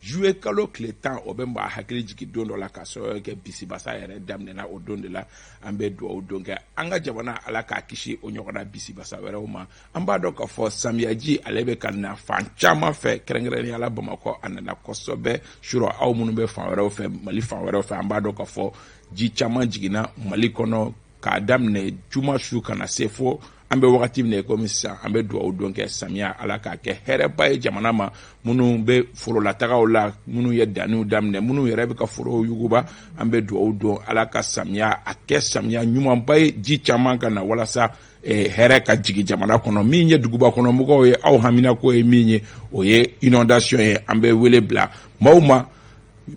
Juillet kalo tile 10, o bɛ maa hakili jigin don dɔ la, ka sababu kɛ bisibasa yɛrɛ daminɛna o don de la. An bɛ dugawu don kɛ an ka jamana, Ala k'a kisi o ɲɔgɔnna bisibasa wɛrɛw ma. An b'a dɔn k'a fɔ samiyaji ale bɛ ka na fan caman fɛ, kɛrɛnkɛrɛnnenya la Bamakɔ, a nana kosɛbɛ surɔ. Aw minnu bɛ fan wɛrɛw fɛ, Mali fan wɛrɛw fɛ, an b'a dɔn k'a fɔ ji caman jiginna Mali kɔnɔ k'a daminɛ juma su ka na se fo an bɛ wagati min na komi sisan. An bɛ dugawu don kɛ samiya, Ala k'a kɛ hɛrɛba ye jamana ma. Minnu bɛ forolatagaw la, minnu ye danniw daminɛ, minnu yɛrɛ bɛ ka forow yuguba, an bɛ dugawu don Ala ka samiya a kɛ samiya ɲumanba ye, ji caman ka na walasa hɛrɛ ka jigin jamana kɔnɔ. Min ye duguba kɔnɔ mɔgɔw ye, aw haminako ye min ye, o ye inondation ye. An bɛ wele bila maaw ma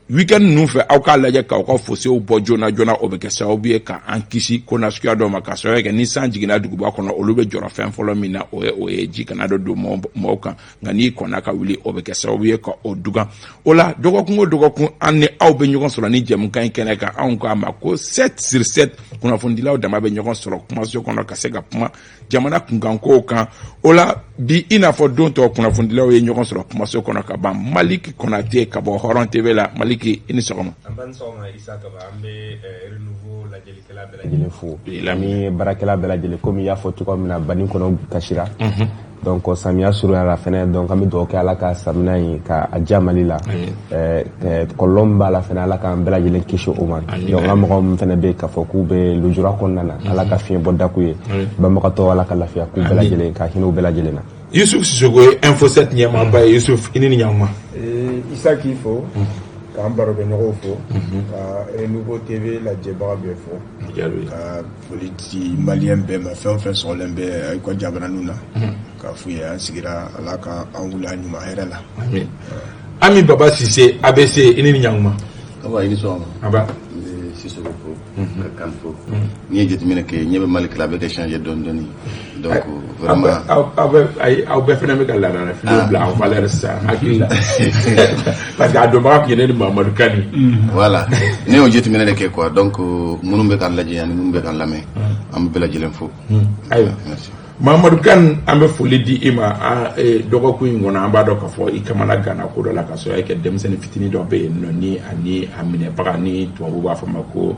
weekend ninnu fɛ, aw k'a lajɛ k'aw ka fosew bɔ joona joona. O bɛ kɛ sababu ye ka an kisi ko nasuguya dɔ ma, ka sababu kɛ ni san jiginna duguba kɔnɔ, olu bɛ jɔrɔ fɛn fɔlɔ min na, o ye ji kana dɔ don mɔgɔw kan. Nka n'i kɔnna ka wuli, o bɛ kɛ sababu ye ka o dugan. O la, dɔgɔkun o dɔgɔkun, an ni aw bɛ ɲɔgɔn sɔrɔ ni jɛmukan in kɛnɛ kan. Anw k'a ma ko 7 sur 7, kunnafonidilaw dama bɛ ɲɔgɔn sɔrɔ kumaso kɔnɔ ka se ka kuma jamana kunkankow kan. O la bi, i n'a fɔ don tɔ, kunnafonidilaw ye ɲɔgɔn sɔrɔ kumaso kɔnɔ ka ban. Maliki Konate ka bɔ Hɔrɔn TV la. Maliki, i ni sɔgɔma. An ni sɔgɔma, Isa Kaba. An bɛ Renouveau lajɛlikɛla bɛɛ lajɛlen fo ani baarakɛla bɛɛ lajɛlen. Komi i y'a fɔ cogoya min na, bani kɔnɔ kasira, donc samiya surunyara fɛnɛ. Donc an bɛ dugawu kɛ Ala ka samiya in ka a diya Mali la. Kɔlɔlɔ min b'a la fɛnɛ, Ala k'an bɛɛ lajɛlen kisi o ma. Donc an ka mɔgɔ min fɛnɛ bɛ yen k'a fɔ k'u bɛ lujura kɔnɔna na, Ala ka fiɲɛ bɔ da k'u ye. Banbagatɔ, Ala ka lafiya k'u bɛɛ lajɛlen, ka hinɛ u bɛɛ lajɛlen na. Yusuf Sisoko ye Info 7 ɲɛmaaba ye. Yusuf, i ni ni ɲankuma. Isa, k'i fo, k'an barokɛɲɔgɔnw fo, ka Renouveau TV lajɛbaga bɛɛ fo, ka foli di maliyɛn bɛɛ ma, fɛn o fɛn sɔgɔlen bɛ i ka jabaraninw na, k'a f'u ye an sigira, Ala ka an wuli a ɲuman hɛrɛ la. Ami Baba Sise, ABC, i ni ni ɲankuma. Aba, i ni sɔgɔma. Aba. N bɛ Sisoko fo, ka kan fo. N'i ye jateminɛ kɛ, ɲɛ bɛ Mali la, a bɛ ka changer dɔɔni dɔɔni, donc vraiment. Aw bɛ, ayi, aw bɛɛ fana bɛ ka laadala finiw bila en valeur sisan, hakili la, parce que a donbaga tun ye ne ni Mamadu Kani. Voilà, ne y'o jateminɛ de kɛ quoi. Donc minnu bɛ k'an lajɛ ani minnu bɛ k'an lamɛn, an bɛ bɛɛ lajɛlen fo. Ayiwa. Merci. Mamadu Kani, an bɛ foli di i ma. An dɔgɔkun in kɔnɔ, an b'a dɔn k'a fɔ i kamana ganna ko dɔ la, ka sɔrɔ kɛ denmisɛnnin fitinin dɔ bɛ yen nɔ, ni ani a minɛbaga, ni tubabu b'a fɔ ma ko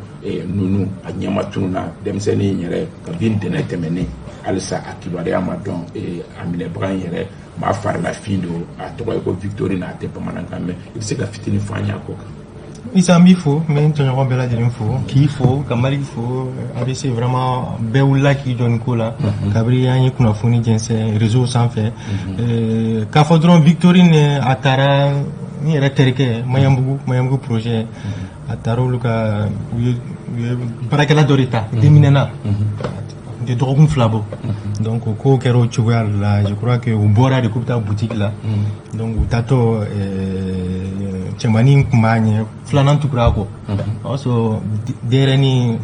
nunu, a ɲɛma tununa. Denmisɛnnin in yɛrɛ, kabi ntɛnɛn tɛmɛnen, halisa a kibaruya ma dɔn. A minɛbaga in yɛrɛ, maa farilafin don, a tɔgɔ ye ko Victorine, a tɛ bamanankan mɛn. I bɛ se ka fitinin fɔ an ɲ'a ko kan? Isa, n b'i fo, n bɛ n tɔɲɔgɔn bɛɛ lajɛlen fo, k'i fo, ka Maliki fo, ABC. Vraiment, bɛɛ wulila k'i jɔ nin ko la kabiri an ye kunnafoni jɛnsɛn réseau sanfɛ. K'a fɔ dɔrɔn, Victorine, a taara n yɛrɛ terikɛ Maɲanbugu, Maɲanbugu projet, a taara olu ka, u ye baarakɛla dɔ de ta denminɛna, tɛ dɔgɔkun 2 bɔ. Donc o ko kɛra o cogoya de la. Je crois que u bɔra de k'u bɛ taa boutique la. Donc u taatɔ, cɛmannin tun b'a ɲɛ, filanan tugura a kɔ. O y'a sɔrɔ denyɛrɛnin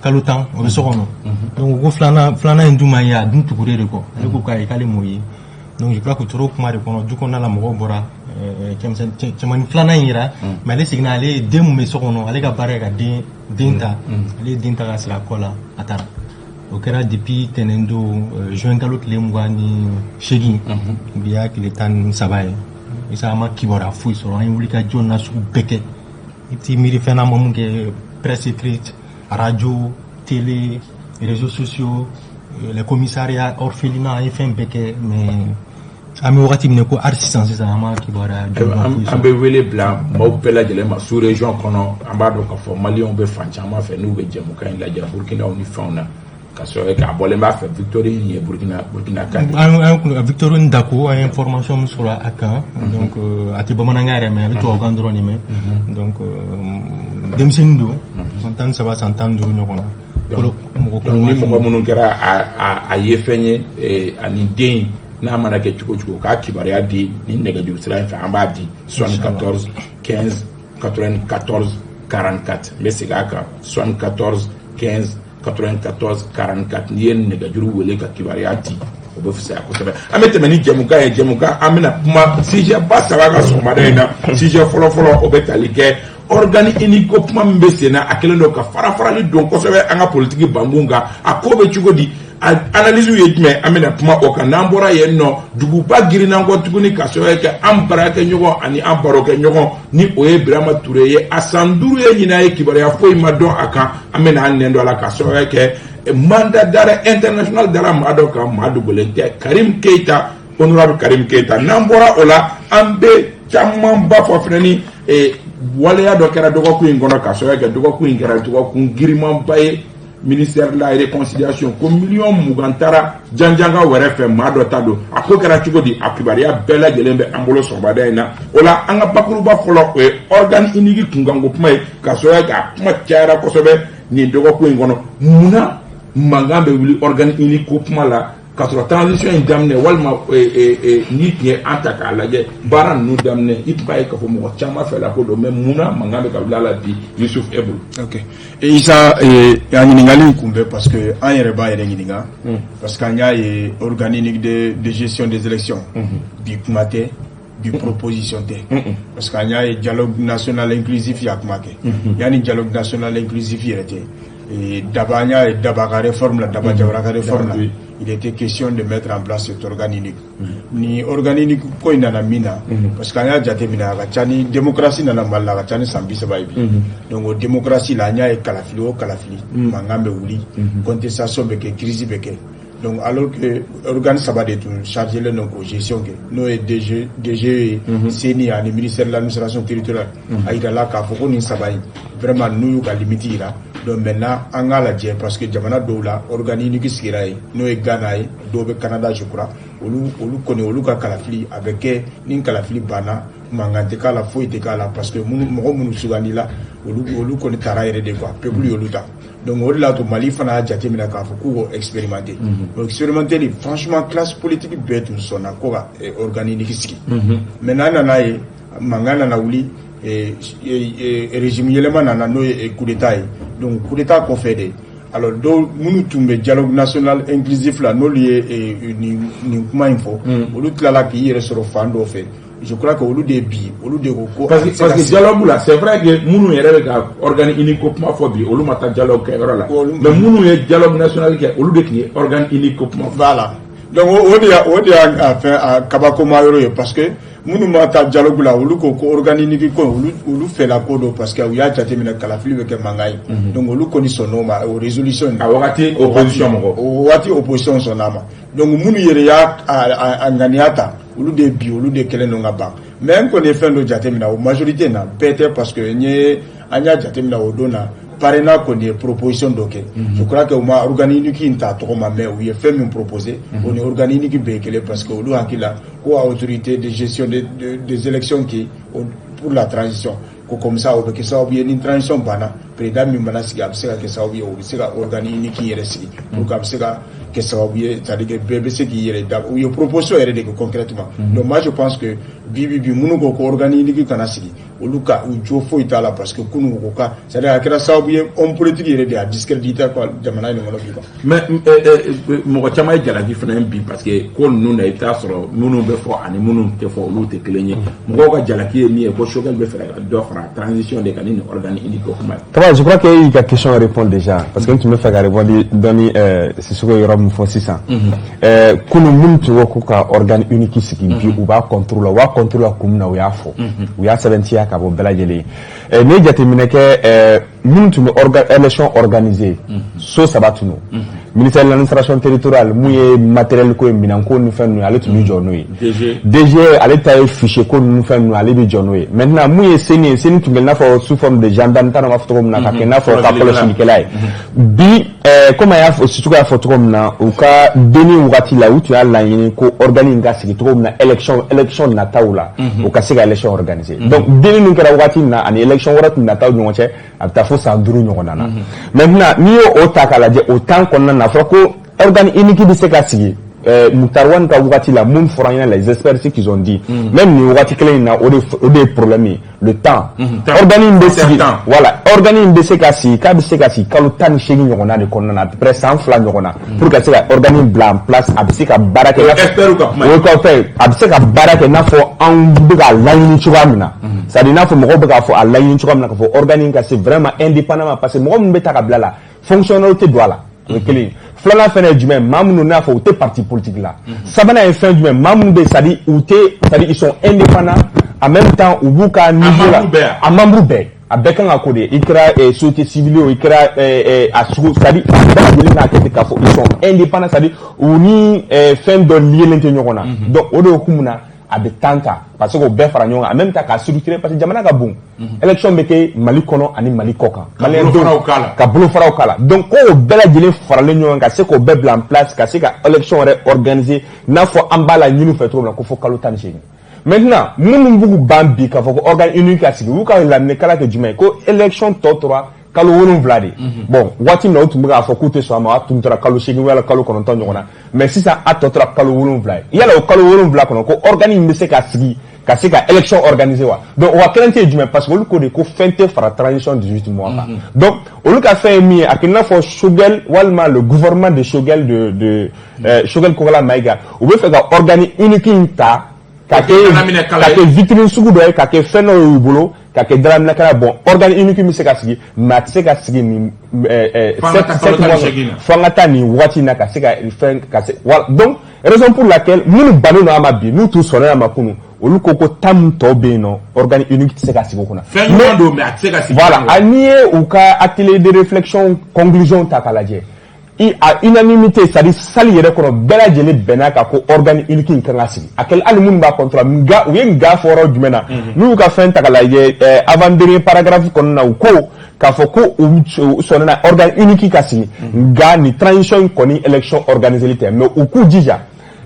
kalo 10, o bɛ so kɔnɔ. Donc u ko filanan in dun ma ye, a dun tugura de kɔ. Ale ko k'ayi, k'ale m'o ye. Donc je crois que u tora o kuma de kɔnɔ du kɔnɔna la. Mɔgɔw bɔra, cɛmannin filanan in yira, mais ale seginna. Ale ye den mun bɛ so kɔnɔ, ale ka baara ye ka den ta. Ale ye den ta ka siri a kɔ la, a taara. O kɛra depuis tɛnɛn don, juin kalo tile 28, bi y'a tile 13 ye. Isa, an ma kibaruya foyi sɔrɔ. An ye wulikajɔ nasugu bɛɛ kɛ, i t'i miiri fɛn na, ma mun kɛ: presse écrite, radio, télé, réseaux sociaux, les commissariats, orphelinat, an ye fɛn bɛɛ kɛ. Mais an bɛ wagati min na ko hali sisan sisan, an ma kibaruya jɔnjɔn foyi An sɔrɔ. bɛ wele bila maaw bɛɛ lajɛlen ma sous région kɔnɔ. An b'a dɔn k'a fɔ maliyɛnw bɛ fan caman fɛ n'u bɛ jɛmukan in lajɛ, Burukinaw ni fɛnw na, ka sɔrɔ k'a bɔlen b'a fɛ Victorine ye Burukina kan de. An Victorine Dako, an ye information min sɔrɔ a kan, donc a tɛ bamanankan yɛrɛ mɛn, a bɛ tubabukan dɔrɔn de mɛn. Donc denmisɛnnin don, san 13, san 15 ɲɔgɔn na. Mɔgɔ Donc ni koloma. mɔgɔ minnu kɛra a ye fɛn ye, ani den n'a mana kɛ cogo cogo, k'a kibaruya di ni nɛgɛjuru sira in fɛ, an b'a di: 74 15 94 44. N bɛ segin a kan: 74 15 94 44. N'i ye nɛgɛjuru wele ka kibaruya di, o bɛ fisaya kosɛbɛ. An bɛ tɛmɛ ni jɛmukan ye. Jɛmukan, an bɛna kuma sujet ba saba ka sɔgɔmada in na. Sujet fɔlɔ fɔlɔ, o bɛ tali kɛ organe unique ko kuma min bɛ sen na, a kɛlen don ka fara farali don kosɛbɛ an ka politiki bankun kan. A ko bɛ cogo di? A analyse ye jumɛn? An bɛna kuma o kan. N'an bɔra yen nɔ, duguba girinna kɔ tuguni ka sababu kɛ an baarakɛɲɔgɔn ani an barokɛɲɔgɔn, ni o ye Birama Ture ye. A san 5 ye ɲinan ye, kibaruya foyi ma dɔn a kan. An bɛna an nɛn don a la ka sababu kɛ mandat d'arrêt international dara maa dɔ kan, maa dogolen tɛ, Karim Keita, honorable Karim Keita. N'an bɔra o la, an bɛ camanba fɔ fɛnɛ ni waleya dɔ kɛra dɔgɔkun in kɔnɔ, ka sababu kɛ dɔgɔkun in kɛra dɔgɔkun girimanba ye. Ministère de la Réconciliation ko miliyɔn 20 taara janjanga wɛrɛ fɛ, maa dɔ ta don. A ko kɛra cogo di? A kibaruya bɛɛ lajɛlen bɛ an bolo sɔgɔmada in na. O la, an ka bakuruba fɔlɔ, o ye organe unique kunkanko kuma ye, ka sababu kɛ a kuma cayara kosɛbɛ nin dɔgɔkun in kɔnɔ. Munna mankan bɛ wuli organe unique ko kuma la, k'a sɔrɔ transition in daminɛ, walima n'i tun ye an ta k'a lajɛ, baara ninnu daminɛ, i tun b'a ye k'a fɔ mɔgɔ caman fɛla ko don? Mais munna mankan bɛ ka wuli a la bi, Yusuf, e bolo? Ok Isa, a ɲininkali in kun bɛ parce que an yɛrɛ b'a yɛrɛ ɲininka, parce que an y'a ye organe unique de gestion des élections, bi kuma tɛ, bi proposition tɛ, parce que an y'a ye dialogue national inclusif y'a kuma kɛ. Yanni dialogue national inclusif yɛrɛ tɛ, Daba, an y'a ye Daba ka réforme la, Daba Jawara ka réforme la, il était question de mettre en place cet organe unique. Ni organe unique ko in nana min na, parce que an y'a jateminɛ, a ka ca ni démocratie nana Mali la, a ka ca ni san 30 ye bi. Donc o démocratie la, an y'a ye kalafili o kalafili, mankan bɛ wuli, contestation bɛ kɛ, crise bɛ kɛ. Donc alors que organe saba de tun chargé len don k'o gestion kɛ, n'o ye DG, DGE ye, CENI ani ministère de l'Administration territoriale, a yirala k'a fɔ ko nin saba in vraiment n'u y'u ka limite yira. Donc maintenant an k'a lajɛ, parce que jamana dɔw la, organe unique sigira yen, n'o ye Ghana ye, dɔw bɛ Canada je crois. Olu kɔni, olu ka kalafili a bɛ kɛ, ni kalafili banna, mankan tɛ k'a la, foyi tɛ k'a la, parce que minnu, mɔgɔ minnu sugandila, olu kɔni taara yɛrɛ de quoi, peuple y'olu ta. Donc o de la to Mali fana y'a jateminɛ k'a fɔ k'u k'o expérimenter. O expérimenter, franchement, classe politique bɛɛ tun sɔnna ko ka organe unique sigi. Maintenant an nana ye mankan nana wuli, régime yɛlɛma nana, n'o ye coup d'état ye. Donc coup d'état kɔfɛ de, alors dɔw minnu tun bɛ dialogue national inclusif la, n'olu ye nin kuma in fɔ, olu tilala k'i yɛrɛ sɔrɔ fan dɔ fɛ. Je crois que olu de bi, olu de ko ko Parce que dialogue la, c'est vrai que minnu yɛrɛ bɛ ka organe unique ko kuma fɔ bi, olu ma taa dialogue kɛ yɔrɔ la, mais minnu ye dialogue national kɛ, olu de tun ye organe unique ko kuma fɔ. Voilà, donc o de y'a fɛn a kabakoma yɔrɔ ye, parce que minnu ma taa dialogue la, olu ko ko organe unique ko olu fɛla ko don, parce que u y'a jateminɛ kalafili bɛ kɛ mankan ye. Donc olu kɔni sɔnn'o ma, o résolution. A wagati opposition mɔgɔ. O waati opposition sɔnn'a ma. Donc minnu yɛrɛ y'a a ŋaniya ta, olu de bi, olu de kɛlen don ka ban. Mais n kɔni ye fɛn dɔ jateminɛ, o majorité na bɛɛ tɛ, parce que n ye an y'a jateminɛ o don na, PARENA kɔni ye proposition dɔ kɛ. Je crois que u ma organe unique in ta tɔgɔ ma, mais u ye fɛn min proposé, o ni organe unique bɛɛ ye kelen, parce que olu hakili la ko autorité de gestion des élections qui pour la transition, ko comme ça o bɛ kɛ sababu ye, ni transition banna, président min mana sigi, a bɛ se ka kɛ sababu ye o bɛ se ka organe unique yɛrɛ sigi pour que a bɛ se ka kɛ sababu ye, c'est à dire que bɛɛ bɛ se k'i yɛrɛ da. U ye proposition yɛrɛ de kɛ concrètement. Donc moi je pense que bi bi bi, minnu ko ko organe unique kana sigi, olu ka u jo foyi t'a la, parce que kunun ko ka, c'est à dire a kɛra sababu ye homme politique yɛrɛ de y'a discrédité quoi, jamana in kɔnɔ bi quoi. Mais mɔgɔ caman ye jalaki fana bi, parce que ko ninnu na, i bɛ taa sɔrɔ minnu bɛ fɔ ani minnu tɛ fɔ, olu tɛ kelen ye. Mɔgɔw ka jalaki ye min ye, ko Choguel bɛ fɛ ka dɔ fara transition de kan ni nin organe unique ko kuma ye. Kaba, je crois que e y'i ka question répondre déjà, parce que n tun bɛ fɛ ka répondre dɔɔni. Sisoko yɔrɔ min fɔ sisan, kunun minnu tun ko ka organe unique sigi, bi u b'a contre la. U b'a contre la kun min na, u y'a fɔ, u y'a sɛbɛntiya ka bɔ bɛɛ lajɛlen ye. N'i ye jateminɛ kɛ, minnu tun bɛ élection organiser, so saba tun don: ministère de l'Administration territoriale, mun ye matériel ko ye, minɛnko ni fɛn ninnu, ale tun bɛ jɔ n'o ye; DG, ale ta ye fichier ko ninnu fɛn ninnu, ale bɛ jɔ n'o ye. Maintenant mun ye CENI ye? CENI tun bɛ i n'a fɔ sous forme de gendarme, n t'a dɔn n b'a fɔ cogo min na, ka kɛ i n'a fɔ ka kɔlɔsilikɛla ye. Bi, komi a y'a fɔ, Sisoko y'a fɔ cogo min na, u ka denni wagati la, u tun y'a laɲini ko organe in ka sigi cogo min na, élection nataw la, u ka se ka élection organiser. Donc denni min kɛra wagati min na, ani élection wɛrɛ tun nataw ɲɔgɔn cɛ, a bɛ taa fo san 5 ɲɔgɔnna na. Maintenant n'i y'o ta k'a lajɛ, o temps kɔnɔna na, a fɔra ko organe unique bɛ se ka sigi. Moctar Ouane ka wagati la, mun fɔra an ɲɛna, les experts, ce qu'ils ont dit, même nin wagati kelen in na, o de ye problème ye, le temps. Organe in bɛ sigi, voilà, organe in bɛ se ka sigi, k'a bɛ se ka sigi kalo 18 ɲɔgɔnna de kɔnɔna na, à peu près san 2 ɲɔgɔnna, pour ka se ka organe in bila en place, a bɛ se ka baara kɛ. Experts ka kuma. O kɔfɛ, a bɛ se ka baara kɛ i n'a fɔ anw bɛ k'a laɲini cogoya min na, c'est à dire i n'a fɔ mɔgɔw bɛ k'a fɔ a laɲini cogoya min na, k'a fɔ organe in ka se vraiment indépendamment, parce que mɔgɔ min bɛ ta ka bila la, fonctionnaire tɛ don a la. O ye kelen ye. Filanan fɛnɛ ye jumɛn? Maa minnu n'a fɔ u tɛ parti politique la. Sabanan ye fɛn jumɛn? Maa minnu bɛ yen, c'est à dire u tɛ, c'est à dire ils sont indépendants, en même temps u b'u ka niveau la. Membre bɛɛ yan. A membre bɛɛ, a bɛɛ kan ka ko de. I kɛra société civile o, i kɛra a sugu, c'est à dire a bɛɛ lajɛlen k'a kɛ ten k'a fɔ ils sont indépendants, c'est à dire u ni fɛn dɔ liélen tɛ ɲɔgɔn na. Donc o de hukumu na, a bɛ temps ta parce que o bɛɛ fara ɲɔgɔn kan, en même temps k'a structurer, parce que jamana ka bon, élection bɛ kɛ Mali kɔnɔ ani Mali kɔ kan. Ka bolofaraw k'a la. Ka bolofaraw k'a la. Donc ko o bɛɛ lajɛlen faralen ɲɔgɔn kan, ka se k'o bɛɛ bila en place, ka se ka élection yɛrɛ organiser n'a fɔ an b'a la ɲini fɛ cogo min na, ko fo kalo 18. Maintenant, minnu b'u ban bi k'a fɔ ko organe unique ka sigi, u y'u ka laminɛkala kɛ jumɛn ye? Ko élection tɔ tora kalo 7 de. Bon, waati min na u tun bɛ k'a fɔ k'u tɛ sɔn a ma, a tun tora kalo 8 wala kalo 9 ɲɔgɔn na, mais sisan a tɔ tora kalo 7 ye. Yala o kalo 7 kɔnɔ, ko organe in bɛ se ka sigi ka se ka élection organiser wa? Donc o ka crainte ye jumɛn? Parce que olu ko de ko fɛn tɛ fara transition 18 mois kan. Donc olu ka fɛn ye min ye, a kɛ i n'a fɔ Choguel walima le gouvernement de Choguel, de Choguel Kokala Maïga, u bɛ fɛ ka organe unique in ta ka kɛ dalaminɛkala ka ye. kɛ vitrine sugu dɔ ye, ka kɛ fɛn dɔ y'u bolo, ka kɛ dalaminɛkala. Bon, organe unique bɛ se ka sigi, mais a tɛ se ka sigi nin Fo an ka taa kalo sept tan ni mois seegin na. Fo an ka taa nin waati in na ka se ka fɛn ka se. Voilà, donc raison pour laquelle minnu bannen don a ma bi, n'u tun sɔnna a ma kunun, olu ko ko temps min tɔ bɛ yen nɔ, organe unique tɛ se ka sigi o kunna. Fɛn ɲuman don, mais a tɛ se ka sigi. Voilà, a n'i ye u ka atelier de réflexion conclusion ta k'a lajɛ, i a unanimité, c'est à dire salle yɛrɛ kɔnɔ, bɛɛ lajɛlen bɛnna kan ko organe unique in kan ka sigi. A kɛlen, hali minnu b'a contre, nka u ye nga fɔ yɔrɔ jumɛn na? N'u y'u ka fɛn ta k'a lajɛ, avant dernier paragraphe kɔnɔna na, u ko k'a fɔ ko u sɔnna organe unique ka sigi, nka nin transition in kɔni, élection organisée tɛ, mais u k'u jija,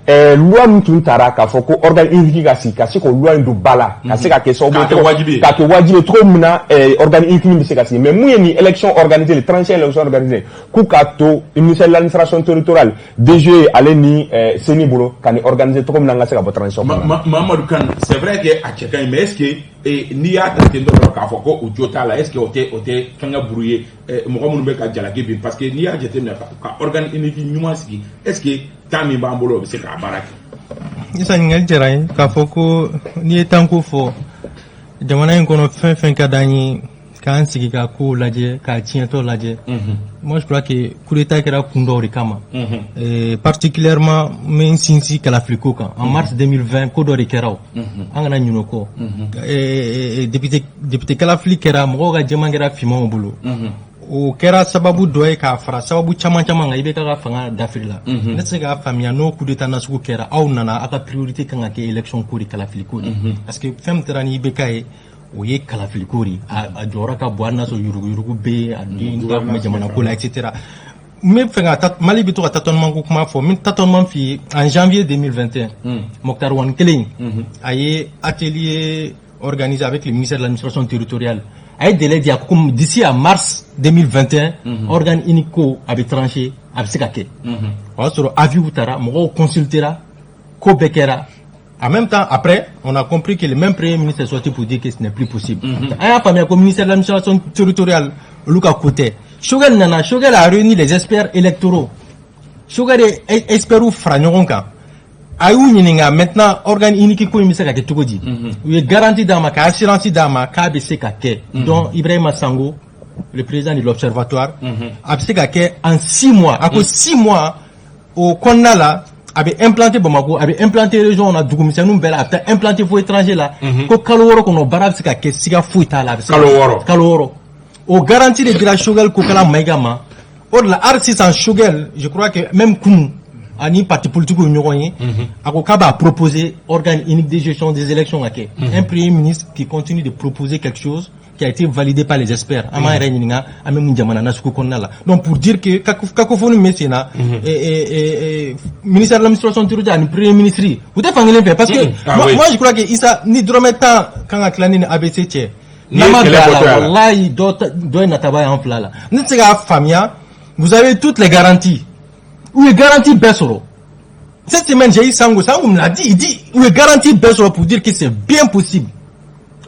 loi min tun taara k'a fɔ ko organe unique ka sigi, ka se k'o loi in don ba la, ka se ka kɛ sababu K'a kɛ wajibi ye. K'a kɛ wajibi ye cogo min na, organe unique bɛ se ka sigi. Mais mun ye nin élection organisée, le transition élection organisée, k'u k'a to ministère de l'Administration territoriale, DG ale ni CENI bolo ka nin organiser cogo min na, an ka se ka bɔ transition kɔnɔ. Mamadou Kane, c'est vrai que a cɛ ka ɲi, mais est ce que n'i y'a ta ten dɔrɔn k'a fɔ ko o jo t'a la, est ce que o tɛ fɛnkɛ brouiller mɔgɔ minnu bɛ ka jalaki bin? Parce que n'i y'a jateminɛ ka organe unique ɲuman sigi, est ce que temps min b'an bolo, o bɛ se k'a baara kɛ? Isa, ɲininkali diyara n ye. K'a fɔ ko n'i ye tanko fɔ jamana in kɔnɔ, fɛn fɛn ka d'an ye k'an sigi ka kow lajɛ, k'a tiɲɛtɔ lajɛ, moi je crois que coup d'état kɛra kun dɔw de kama. Particulièrement n bɛ n sinsin kalafiliko kan. En mars 2020, ko dɔ de kɛra, o an kana ɲinɛ o kɔ. Député kalafili kɛra, mɔgɔw ka jɛman kɛra finmanw bolo. O kɛra sababu dɔ ye k'a fara sababu caman caman kan, i bɛ ka fanga dafiri la. Ne tɛ se k'a faamuya, n'o coup d'état nasugu kɛra, aw nana, aw ka priorité kan ka kɛ élection ko de, kalafili ko de, parce que fɛn min taara ni IBK ye, o ye kalafili ko de. A jɔyɔrɔ ka bon, hali n'a sɔrɔ yuruguyurugu bɛ yen, a den ta tun bɛ jamana ko la, et cetera. N bɛ fɛ ka Mali bɛ to ka tâtonnement ko kuma fɔ, n bɛ tâtonnement f'i ye. En janvier 2021, Moctar Ouane kelen, a ye atelier organisé avec le ministère de l'Administration territoriale, a ye délai di, a ko d'ici à mars 2021, organe unique ko a bɛ tranché, a bɛ se ka kɛ. O y'a sɔrɔ avis taara, mɔgɔw consultera, ko bɛɛ kɛra. En même temps, après, on a compris que le même premier ministre est sorti pour dire que ce n'est plus possible. An y'a faamuya ko ministère de l'Administration territoriale, olu ka ko tɛ. Choguel nana, Choguel a réuni les experts électoraux. Choguel ye experts fara ɲɔgɔn kan, a y'u ɲininka: maintenant, organe unique ko in bɛ se ka kɛ cogo di? U ye garantie d'a ma, ka assurance d'a ma k'a bɛ se ka kɛ. Donc Ibrahima Sango, le président de l'Observatoire, a bɛ se ka kɛ en 6 mois. A ko 6 mois o kɔnɔna la, a bɛ implanter Bamako, a bɛ implanter région na, dugumisɛnninw bɛɛ la, a bɛ taa implanter fo étranger la. Ko kalo 6 kɔnɔ, baara bɛ se ka kɛ, siga foyi t'a la, a bɛ se ka Kalo 6. Kalo 6, o garantie de dira Choguel Kokala Maïga ma. O de la, hali sisan Choguel, je crois que même kunun ani parti politique ye ɲɔgɔn ye, a ko k'a b'a proposer organe unique de gestion des élections ka kɛ. Un premier ministre qui continue de proposer quelque chose qui a été validé par les experts, an b'an yɛrɛ ɲininka an bɛ mun jamana nasugu kɔnɔna la. Donc pour dire que cacophonie min bɛ sen na, ministère de l'Administration territoriale ani premier ministre, u tɛ fankelen fɛ, parce que moi, moi je crois que Isa, ni dɔrɔmɛ 10 kan ka tila ni ABC cɛ, N'i ye n'an ma kɛlɛ bɛn a bɔtɔ la, ye a la. Walayi, dɔ ye nataba ye an fila la. Ne tɛ se k'a faamuya. Vous avez toutes les garanties, u ye garantie bɛɛ sɔrɔ. Cette semaine, j'ai eu Sango. Sango me l'a dit. Il dit u ye garantie bɛɛ sɔrɔ pour dire que c'est bien possible.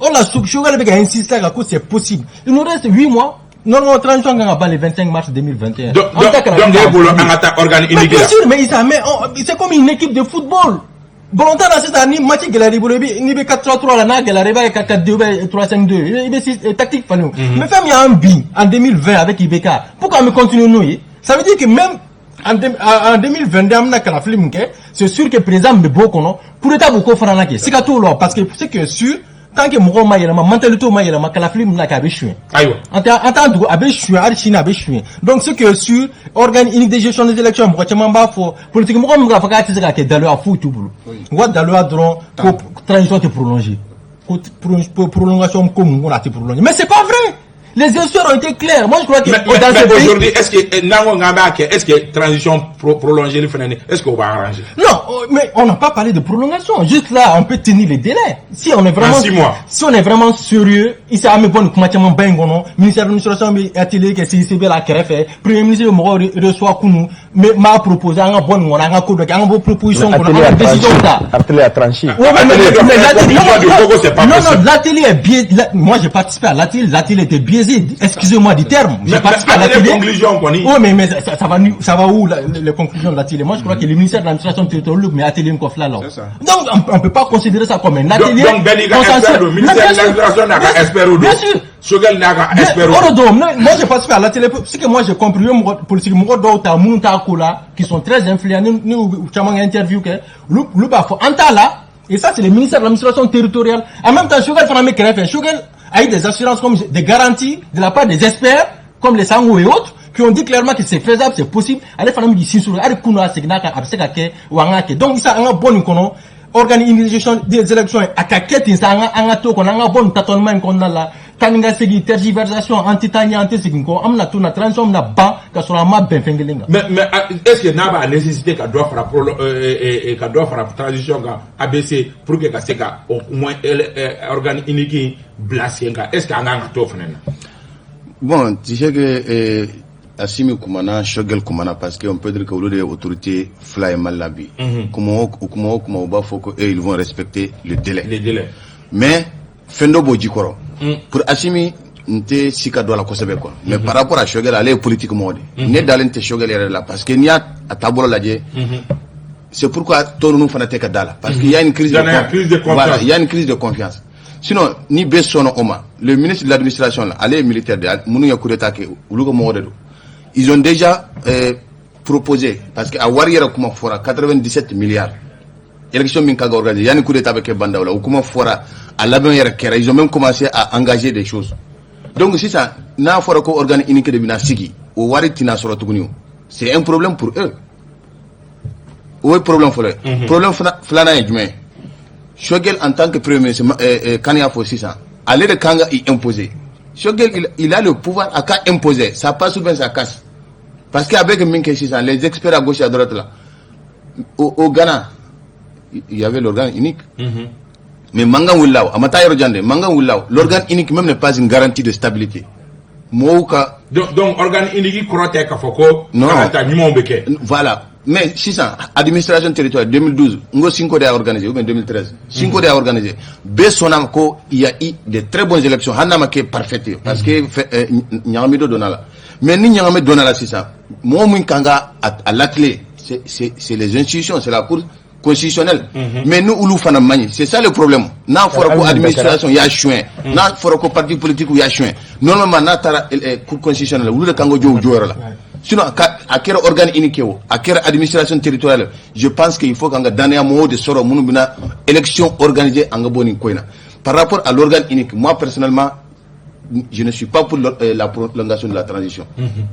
O la, Choguel bɛ ka insister kan ko c'est possible. Il nous reste 8 mois. Normalement, transition kan ka ban le 25 mars 2021. Donc An ta donc kɛra e bolo, an ka taa organe Mais unique bien la. sûr, mais Issa, mais c'est comme une équipe de football. Balontan na sisan, ni match gɛlɛyara i bolo, i bɛ n'i bɛ 4-3-3 la, n'a gɛlɛyara, i b'a ye 4-4-2 ou bien 3-5-2, i bɛ six tactique falen o. Mais fɛn min y'an bin en 2020 avec IBK, pourquoi an bɛ continuer n'o ye? Ça veut dire que même en 2022, an bɛna kalafili min kɛ, c'est sûr que président min bɛ bɔ o kɔnɔ, coup d'état b'o ko fana na kɛ, siga t'o la, parce que c'est que sûr, tant que mɔgɔw ma yɛlɛma, mentalité ma yɛlɛma, kalafili min bɛna kɛ, a bɛ suɲɛ. An tɛ an t'an dugu, a bɛ suɲɛ hali sini, a bɛ suɲɛ. Donc ce qui est sûr, organe unique de gestion des élections, mɔgɔ caman b'a fɔ, politique mɔgɔ min b'a fɔ k'a tɛ se ka kɛ, daluya foyi t'u bolo. U ka daluya dɔrɔn ko transition tɛ prolonger, ko prolongation ko mun ko a tɛ prolonger, mais c'est pas vrai. Les histoires ont été claires. Moi, je crois que Mais, dans mais ce pays aujourd'hui, est-ce que n'an ko k'an b'a kɛ, est-ce que transition prolongée fana ni, est-ce qu'on va arranger? Non, mais on n'a pas parlé de prolongation. Juste là, on peut tenir les délais. Si on est vraiment, En 6 mois. Si on est vraiment sérieux, il s'est amené bon kuma caman ba in kɔnɔ, ministère de l'administration bɛ atelier kɛ CICB la kɛrɛfɛ, premier ministre bɛ mɔgɔw reçoit kunu, mais m'a proposé an ka bɔ nin kɔnɔ, an ka ko dɔ kɛ, an ka bɔ proposition kɔnɔ, an ka décision ta. Atelier à trancher. Ouais, mais l'atelier, Conclusion non, de Togo, c'est pas non, possible. Non, l'atelier est biaisé. Moi, j'ai participé à l'atelier. L'atelier était biaisé. Excusez-moi du terme. J'ai participé à Mais l'atelier. Conclusion, quoi, Oui, mais ça va où, les conclusions de l'atelier? Moi, je crois que le ministère de l'administration territoriale, mais atelier quoi, là. C'est ça. Donc, on peut pas considérer ça comme un atelier Donc, bɛɛ n'i ka consensuel. expert don, Mais ministère bien de sûr. l'administration n'a ka Bien sûr. expert don. Bien sûr. Choguel n'a ka Bien, expert o don. de don, moi j'ai participé à l'atelier. Ce que moi j'ai compris, mɔgɔ politique mɔgɔ dɔw ta minnu t'a ko la, qui sont très influents, ni u caman ka interview kɛ, olu b'a fɔ an t'a la. Et ça, c'est le ministère de l'administration territoriale. En même temps, Choguel fana bɛ kɛrɛfɛ. Choguel a eu des assurances comme des garanties de la part des experts comme les Sango et autres, qui ont dit clairement que c'est faisable, c'est possible. Ale fana bɛ k'i sinsin o la. Hali kunu, a seginna kan, a bɛ se ka kɛ wa an k'a kɛ. Donc sisan, an ka bɔ nin kɔnɔ, organisation des élections, a ka kɛ ten sa, an ka to kɔnɔ, an ka bɔ nin tâtonnement in kɔnɔna la, taa ni ka segin, tergiversation, an tɛ taa ɲɛ, an tɛ segin kɔ, an bɛna to na, transition bɛna ban ka sɔrɔ an ma bɛn fɛn kelen kan. Mais ah, est-ce que n'a b'a nécessité ka dɔ fara transition kan, ABC, pour que ka se ka au moins organe unique in bila sen kan, est-ce que an kan ka t'o fana na? Bon, tu sais que Assimi kumana, Choguel kumana, parce qu'on peut dire que olu de ye autorité fila ye Mali la bi. Kuma o kuma o kuma, u b'a fɔ ko eux, ils vont respecter le délai. Les délais. Mais fɛn dɔ b'o jikɔrɔ. Pour Assimi, n tɛ si ka don a la kosɛbɛ quoi. Mais par rapport à Choguel, ale ye politique mɔgɔ de. Ne dalen tɛ Choguel yɛrɛ la, parce que n'i y'a a taabolo lajɛ, c'est pourquoi tɔ ninnu fana tɛ ka da la. Parce qu'il y a une crise de, crise de confiance. Voilà, il y a une crise de confiance. Sinon, ni bɛ sɔnna o ma, le ministre de l'administration là, ale ye militaire de ye, minnu ye coup d'état kɛ, olu ka mɔgɔ de don. Ils ont déjà proposé, parce que a wari yɛrɛ kuma fɔra, 97 milliards. Élection min kan ka organiser, yanni coup d'état bɛ kɛ Bandaw la, o kuma fɔra, a labɛn yɛrɛ kɛra, ils ont même commencé à engager des choses. Donc sisan, n'a fɔra ko organe unique de bɛna sigi, o wari tɛna sɔrɔ tuguni o. C'est un problème pour eux. O ye problème fɔlɔ ye. Problème filanan ye jumɛn ye? Choguel en tant que premier ministre, kan y'a fɔ sisan, ale de kan ka i imposer. Choguel, il a le pouvoir a ka imposer, ça passe ou bien ça casse. Parce que avec min kɛ sisan, les experts à gauche et à droite là, au Ghana, il y avait l'organe unique. Mais mankan wulila o, a ma taa yɔrɔ jan dɛ, mankan wulila o. L'organe unique même n'est pas une garantie de stabilité. Mɔgɔw ka Donc organe unique kɔrɔ tɛ k'a fɔ ko Non. kalata ɲumanw bɛ kɛ. Voilà. Mais sisan, administration territoriale 2012, n ko Sinko de y'a organisé, ou bien 2013. Sinko de y'a organisé. Bɛɛ sɔnna ko il y a eu de très bonnes élections, hali n'a ma kɛ parfaite ye, parce que ɲagami dɔ donna la. Mais ni ɲagami donna la sisan, mɔgɔ min kan ka a latilen, c'est les institutions, c'est la cour constitutionnelle. Mais ni olu fana man ɲi, c'est ça le problème. N'a fɔra ko administration y'a suɲɛ, n'a fɔra ko parti politique y'a suɲɛ, normalement n'a taara cour constitutionnelle, olu de kan ka jɔ u jɔyɔrɔ la. Sinon a kɛra organe unique ye o, a kɛra administration territoriale, je pense qu'il faut qu'an ka danaya mɔgɔw de sɔrɔ minnu bɛna élection organiser, an ka bɔ nin ko in na. Par rapport à l'organe unique, moi personnellement, je ne suis pas pour la prolongation de la transition.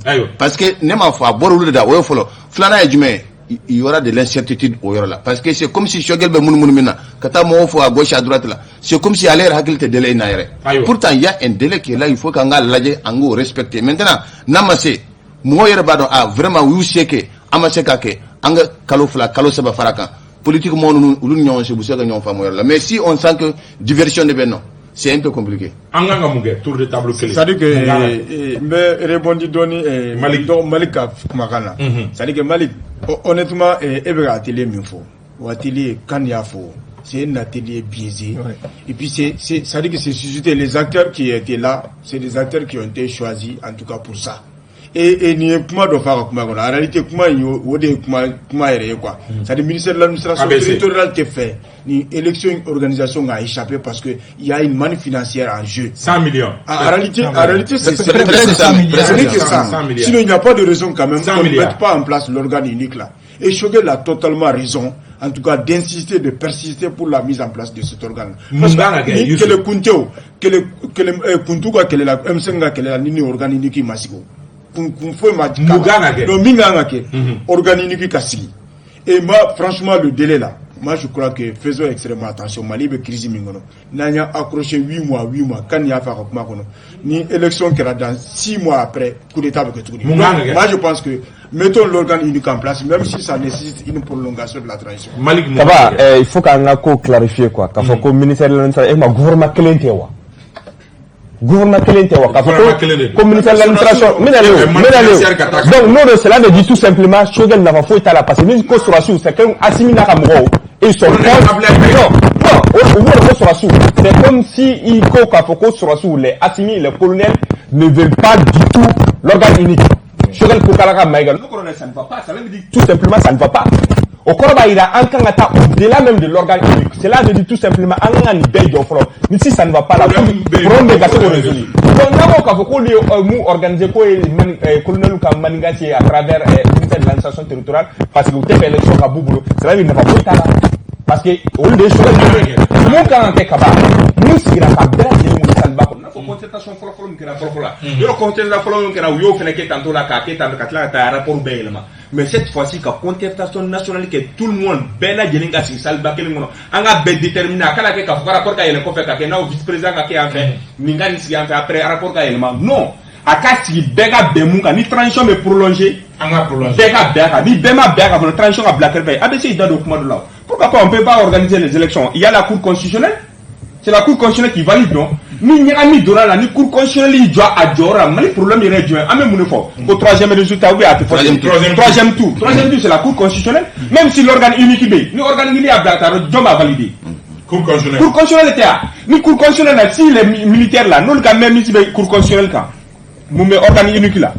Ayiwa. Parce que ne m'a fɔ, a bɔra olu de da, o ye fɔlɔ. Filanan ye jumɛn ye? Il y aura de l'incertitude o yɔrɔ la, parce que c'est comme si Choguel bɛ munumunu min na ka taa mɔgɔw fɔ à gauche, à droite la, c'est comme si ale yɛrɛ hakili tɛ délai in na yɛrɛ. Ayiwa. Pourtant, il y a un délai qui est là, il faut qu'an k'a lajɛ, an k'o respecter. Maintenant, n'a ma se, mɔgɔw yɛrɛ b'a dɔn, ah vraiment, u y'u se kɛ, an ma se k'a kɛ, an ka kalo 2, kalo 3 fara kan. Politique mɔgɔ ninnu, olu ni ɲɔgɔn cɛ, u bɛ se ka ɲɔgɔn faamu o yɔrɔ la. Mais si on sent que diversion de bɛ yen nɔ, c'est un peu compliqué. An kan ka mun kɛ? Tour de table kelen. C'est à dire que Mun kan ka kɛ? n bɛ rebondir dɔɔni Malik. Donc Malik ka kumakan na. C'est à dire que Malik, honnêtement, e bɛ ka atelier min fɔ, o atelier kan y'a fɔ, c'est un atelier biaisé. Et puis c'est à dire que c'est suscité, les acteurs qui étaient là, c'est des acteurs qui ont été choisis en tout cas pour ça. Et nin ye kuma dɔ fɔ a ka kuma kɔnɔ. En réalité, kuma in, o de ye kuma yɛrɛ ye quoi. C'est à dire, ministère de l'Administration ABC. territoriale tɛ fɛ ni élection organisation ka échapper parce que il y a une manne financière en jeu. 100 millions. En réalité, c'est Presque ce 100 n'est milliards. que ça. 100 milliards. Sinon, il n'y a pas de raison quand même 100 qu'on ne milliards. mette pas en place l'organe unique là. Et Choguel a totalement raison, en tout cas, d'insister, de persister pour la mise en place de cet organe. Mun kan ka kɛ, Ni Youssouf? kɛlɛ kun tɛ o, kɛlɛ kuntu ka kɛlɛ la, M5 ka kɛlɛ la, ni organe unique ma sigi o. Kun foyi ma Mun kan ka kɛ? Donc min kan ka kɛ, organe unique ka sigi. Et moi, franchement, le délai là, moi je crois que faisons extrêmement attention. Mali bɛ crise min kɔnɔ, n'an y'a accroché 8 mois, 8 mois, kan y'a fɔ a ka kuma kɔnɔ, ni élection kɛra dans 6 mois après, coup d'état bɛ kɛ tuguni. Mun kan ka kɛ? Moi je pense que mettons l'organe unique en place, même si ça nécessite une prolongation de la transition. Malik, mun Kaba, kan ka kɛ? Il faut k'an ka ko clarifier quoi. K'a fɔ ko ministère de l'Administration, e ma gouvernement kelen tɛ wa? Gouvernement kelen tɛ wa? K'a fɔ Gouvernement kelen de ko don. ko ministère de l'Administration, n bɛna le o, n bɛna le Financière ka taa. o. Donc n'o don, cela veut dire tout simplement Choguel nafa foyi t'a la, parce que ni ko sɔrɔsiw, c'est que Assimi n'a ka mɔgɔw, ils sont Colonel contre. Abdoulaye Maïga. Non, non, o b'o de ko sɔrɔsiw. C'est comme si i ko k'a fɔ ko sɔrɔsiw, les Assimi, les colonels ne veulent pas du tout l'organe unique. Choguel Kokala Maïga, n'o kɔrɔ ça ne va pas, ça veut dire tout simplement ça ne va pas. O kɔrɔ b'a jira an kan ka taa au-delà même de l'organe unique. Cela veut dire tout simplement an kan ka nin bɛɛ jɔ fɔlɔ. Ni si ça ne va pas là, Problème bɛ yen. Problème bɛ ka se k'o résoudre. Donc n'a ko k'a fɔ k'olu ye mun organiser, k'o ye colonel ka manigance ye à travers ministère de l'Administration territoriale, parce que u tɛ fɛ élection ka b'u bolo, cela veut dire nafa foyi t'a la. Parce que olu de ye Choguel mun kan ka kɛ kaban, mun sigira ka bɛɛ lajɛlen wuli salle ba kɔnɔ. N'a fɔ concertation fɔlɔ-fɔlɔ min kɛra fɔlɔ-fɔlɔ la, yɔrɔ concertation fɔlɔ min kɛra, u y'o fɛnɛ kɛ tantôt la, k'a kɛ tantôt, ka tila ka taa rapport bɛɛ yɛlɛma. Mais cette fois-ci, ka concertation nationale kɛ, tout le monde, bɛɛ lajɛlen ka sigi salle ba kelen kɔnɔ, an ka bɛɛ déterminer. A kana kɛ k'a fɔ ko rapport ka yɛlɛ kɔfɛ ka kɛ n'aw vice président ka kɛ yan fɛ, nin ka nin sigi yan fɛ, après rapport ka yɛlɛma. Non, a ka sigi, bɛɛ ka bɛn mun kan. Ni transition bɛ prolonger, An ka prolonger. bɛɛ ka bɛn a kan. Ni bɛɛ ma bɛn a kan fana, transition ka bila kɛrɛfɛ. A bɛ se k'i da don kuma dɔ la. Pourquoi pas, on peut pas organiser les élections? Il y a la Cour constitutionnelle, c'est la Cour constitutionnelle qui valide. Non, ni ɲagami donna la, ni Cour constitutionnelle y'i jɔ a jɔyɔrɔ la, Mali problème yɛrɛ ye jumɛn? An bɛ mun de fɔ ko troisième résultat ou bien a tɛ fɔ? Troisième tour. Troisième tour, troisième tour, c'est la Cour constitutionnelle. Même si l'organe unique bɛ yen, ni organe unique y'a bila ka taa, jɔn b'a valider? Cour constitutionnelle. Cour constitutionnelle tɛ yan. Ni Cour constitutionnelle la, si les militaires là, n'olu ka mainmise bɛ Cour constitutionnelle kan, mun bɛ organe unique la?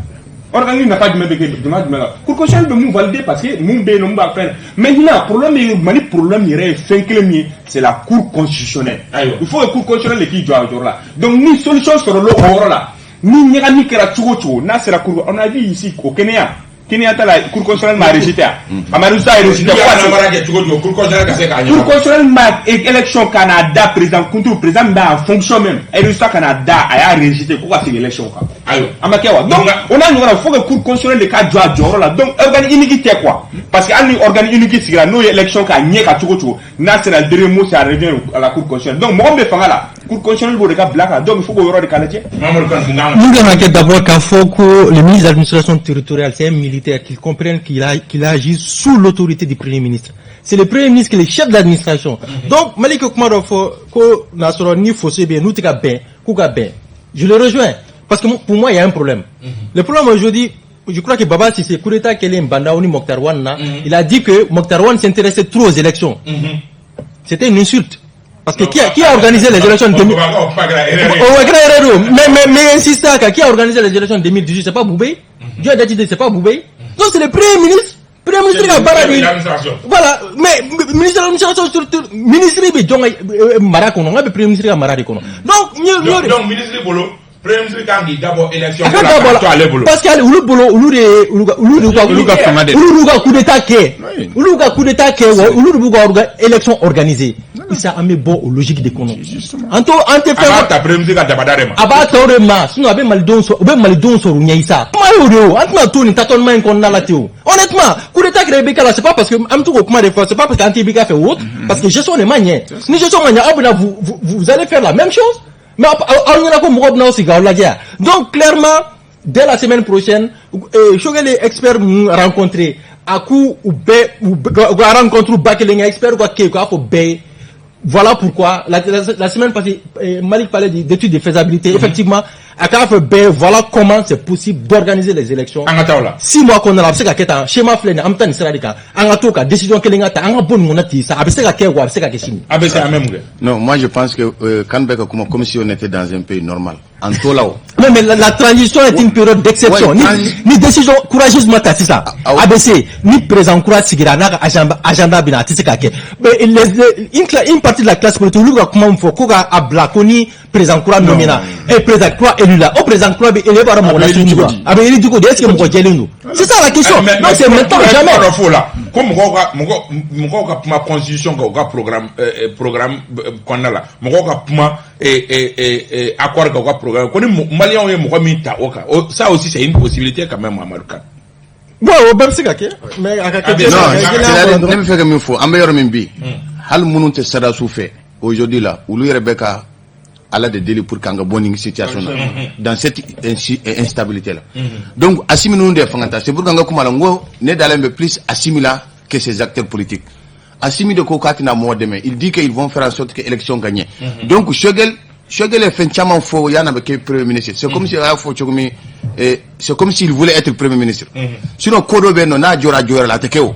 Organe unique nafa jumɛn bɛ kɛ jama jumɛn la? Cour constitutionnelle bɛ mun valider? Parce que mun bɛ yen nɔ, mun b'a fɛn. Maintenant, problème ye, Mali problème yɛrɛ ye fɛn kelen min ye, c'est la Cour constitutionnelle. Ayiwa. Il faut que Cour constitutionnelle de k'i jɔ a jɔyɔrɔ la. Donc ni solution sɔrɔla o yɔrɔ la, ni ɲagami kɛra cogo o cogo, n'a sera cour, on a vu ici au Kenya, Kenya ta la, Cour constitutionnelle m'a rejeté, a ma résultat rejeté. N'u y'a namara kɛ cogo o cogo, Cour constitutionnelle ka se k'a Cour ɲɛnabɔ. constitutionnelle ma élection ka n'a da président kuntu, président min bɛ en fonction même, résultat ka n'a da, a y'a rejeté ko ka segin élection kan. Ayiwa. A ma kɛ wa? Donc o n'a ɲɔgɔn na, faut que Cour constitutionnelle de ka jɔ a jɔyɔrɔ la. Donc organe unique tɛ quoi, parce que hali ni organe unique sigira, n'o ye élection k'a ɲɛ ka cogo o cogo, n'a sera le dernier mot, ça revient à la Cour constitutionnelle. Donc mɔgɔ min bɛ fanga la, Cour constitutionnelle b'o de ka bila kan. Donc il faut k'o yɔrɔ de ka lajɛ. Mamadou Kane, mun kan ka Mun kan ka kɛ? D'abord, k'a fɔ ko le ministre de l'Administration territoriale, c'est un militaire, qu'il comprenne qu'il agit sous l'autorité du Premier ministre. C'est le Premier ministre qui est le chef de l'administration. Donc Mali ko kuma dɔ fɔ ko n'a sɔrɔ ni fossé bɛ yen, n'u tɛ ka bɛn, k'u ka bɛn. Je le rejoins parce que pour moi, il y a un problème. Le problème aujourd'hui, je crois que Baba Cissé, coup d'état kɛlen Bah N'Daw ni Moctar Ouane na, il a dit que Moctar Ouane s'intéressait trop aux élections. C'était une insulte. Parce que qui a organisé les élections de 2000? O kuma kɛra erreur ye. O kɛra erreur don. Mais insiste kan, qui a organisé les élections de 2018? C'est pas Boubèye? Dieu a décidé, c'est pas Boubèye? Donc c'est le Premier ministre. Premier ministre ka baara de. L'administration. Voilà, mais ministre de l'Administration, surtout ministre bɛ jɔn ka mara kɔnɔ? N ka bɛ Premier ministre ka mara de kɔnɔ. Donc n ye Donc ministre bolo, Premier ministre kan k'i dabɔ élection a ko ka la dabɔ k'a to ale bolo. Parce que olu bolo, olu de ye olu de ka Olu ka fanga de. Olu de ka coup d'état kɛ. Oui. Olu ka coup d'état kɛ wa, olu de b'u ka élection organiser. Isa, an bɛ bɔ o logique de kɔnɔ. An to an tɛ A fɛn b'a ta Premier ministre ka dabada de ma. A b'a ta o de ma, sinon a bɛ malidenw sɔrɔ, u bɛ malidenw sɔrɔ u ɲɛ. Isa, kuma y'o de ye o, an tɛna to nin tâtonnement in kɔnɔna la ten o. Honnêtement, coup d'état kɛra IBK la, c'est pas parce que an bɛ to k'o kuma de fɔ, c'est pas parce que an tɛ IBK fɛ ou autre, parce que gestion de ma ɲɛ. Ni gestion ma ɲɛ, aw bɛna vous allez faire la même chose, mais aw ɲɛna ko mɔgɔw bɛna aw sigi k'aw lajɛ yan. Donc clairement, dès la semaine prochaine, Choguel ye expert ninnu rencontré, a k'u u bɛɛ u ka rencontre ba kelen kɛ, expert ka kɛ yen, k'a fɔ bɛɛ ye. Voilà pourquoi la semaine passée, Malik parlait d'études de faisabilité. Effectivement, a k'a fɔ bɛɛ, voilà comment c'est possible d'organiser les élections. An ka taa o la. 6 mois kɔnɔna la, a bɛ se ka kɛ tan. Schéma filɛ nin ye, an bɛ taa nin sira de kan. An ka to ka décision kelen ka ta, an ka bɔ nin kɔnɔ ten sa. A bɛ se ka kɛ wa, a bɛ se ka kɛ sini. A bɛ se, an bɛ mun kɛ? Non, moi je pense que quand Beka, comme si on était dans un pays normal. En Tolao. Mais la transition est une période d'exception. Ouais, Ni décision courageuse ma ta sisan, Ah, ouais. ABC, ni président kura sigira n'a ka agenda bɛ na, a tɛ se ka kɛ. Mais une partie de la classe politique, olu bɛ ka kuma min fɔ ko k'a bila ko ni président kura nommé na, et président kura élu la, o président kura bɛ élu, e b'a dɔn mɔgɔ A bɛ élu nasugu cogo don. di? A bɛ élu cogo di? Est-ce que mɔgɔ jɛlen don? C'est ça la question. Mais Donc c'est maintenant ou jamais. Dɔ f'o la ko mɔgɔw ka kuma constitution kan, u ka programme kɔnɔna la, mɔgɔw ka kuma accord kan, u ka programme ko ni maliyɛnw ye mɔgɔ min ta o kan, ça aussi c'est une possibilité quand même, Mamadou Kane. Bon, o bɛɛ bɛ se ka kɛ, mais a ka kɛ Ah, cɛ Non, a ka kɛ c'est-à-dire, gɛlɛya ne kɔnɔ bɛ fɛ ka min fɔ, an bɛ yɔrɔ min bi, hali minnu tɛ sadasiw fɛ aujourd'hui la, olu yɛrɛ bɛ ka Ala de deli pour qu'an ka bɔ nin situation na, dans cette instabilité là. Donc Assimi ninnu de ye fanga ta. C'est pour que an ka kuma la, n ko ne dalen bɛ plus Assimi la que ses acteurs politiques. Assimi de ko k'a tɛna mɔgɔ dɛmɛ, il dit qu'ils vont faire en sorte que élection ka ɲɛ. Donc Choguel ye fɛn caman fɔ yan'a bɛ kɛ premier ministre. C'est comme si a y'a fɔ cogo min, c'est comme s'il voulait être premier ministre. Sinon ko dɔ bɛ yen nɔ, n'a jɔra a jɔyɔrɔ la, a tɛ kɛ o.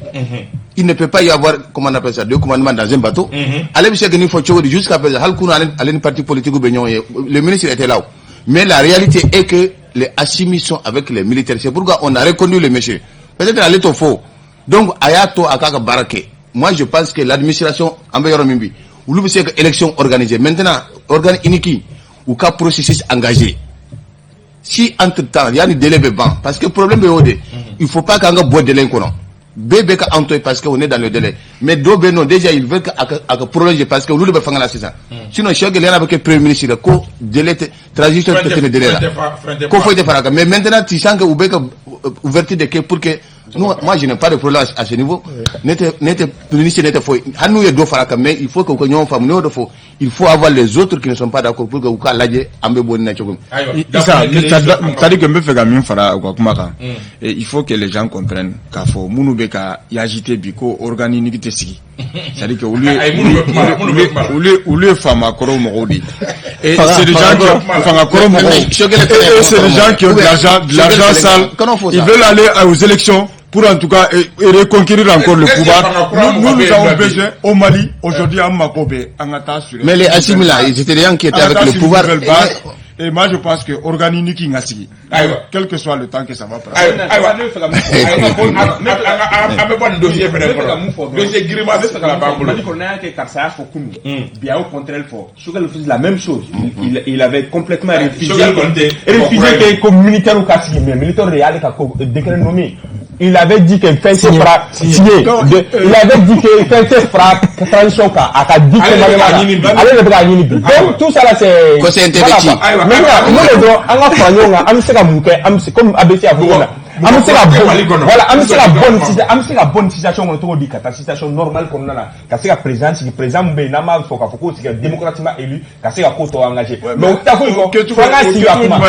Il ne peut pas y avoir, comment on appelle ça, deux commandements dans un bateau. Ale bɛ se ka nin fɔ cogo di? Jusqu'à présent, hali kunun, ale ni parti politique bɛ ɲɔgɔn ye, le ministre était là o. Mais la réalité est que les Assimi sont avec les militaires. C'est pourquoi on a reconnu le monsieur. Peut-être ale t'o fɔ. Donc a y'a to a k'a ka baara kɛ. Moi, je pense que l'administration, an bɛ yɔrɔ min bi, olu bɛ se ka élection organiser. Maintenant, organe unique u ka processus engagé, si entre temps yanni délai bɛ ban, parce que problème bɛ o de, il faut pas k'an ka bɔ délai in kɔnɔ. Bɛɛ bɛ ka an to yen parce que on est dans le délai, mais dɔw bɛ yen nɔ, déjà il veut que a ka prolonger parce que olu de bɛ fanga la sisan. Sinon Choguel yan'a bɛ kɛ premier ministre ye, ko délai tɛ, transition tɛ tɛmɛ délai la, ko foyi tɛ fara a kan. Mais maintenant, tu sens que u bɛ ka ouverture de kɛ pour que nous, moi, je n'ai pas de problème à ce niveau. Ne tɛ ministre, ne tɛ foyi, hali n'u ye dɔ fara a kan, mais il faut que u ka ɲɔgɔn faamu. Ne y'o de fɔ, il faut avoir les autres qui ne sont pas d'accord pour que u k'a lajɛ an bɛ bɔ nin na cogo min. Issa, c'est-à-dire que n bɛ fɛ ka min fara u ka kuma kan, il faut que les gens comprennent k'a fɔ minnu bɛ ka agiter bi ko organe unique tɛ sigi, c'est-à-dire que olu ye faama kɔrɔw mɔgɔw de ye. Et c'est des gens qui ont fanga kɔrɔ mɔgɔw, et c'est des gens qui ont de l'argent sale. Ils veulent aller aux élections pour en tout cas reconquérir encore le pouvoir. Nous, nous avons besoin au Mali, aujourd'hui, an mako bɛ an ka taa sur Mais les Assimi là, ils étaient des gens qui étaient avec le pouvoir. Et moi, je pense que organe unique in ka sigi, quel que soit le temps que ça va prendre. Ayiwa, an bɛ bɔ nin dossier fɛnɛ kɔnɔ, dossier girinma fila b'an bolo. Mali kɔnɔ, n'a y'a kɛ karisa y'a fɔ kunun, bi a y'o contraire fɔ. Choguel faisait la même chose, il avait complètement refusé que ko militaire ka sigi, mais militaire de y'ale ka ko décret nommé. Il avait dit que fɛn tɛ fara signé, il avait dit que fɛn tɛ fara transition kan, a ka di commandement la, ale de bɛ k'a ɲini bi. Donc tout ça là, c'est ko CNT bɛ ci. Maintenant, mun de dɔrɔn, an ka fara ɲɔgɔn kan, an bɛ se ka mun kɛ? An bɛ se, comme ABC a fɔ cogo min na, an bɛ se ka bɔ, voilà, an bɛ se ka bɔ nin situation kɔnɔ cogo di, ka taa situation normale kɔnɔna na, ka se ka président sigi, président min bɛ yen n'an b'a fɔ k'a fɔ k'o sigira démocratiquement élu, ka se ka ko tɔ engagé. Mais o tɛ foyi kɔ fo an ka sigi ka kuma. O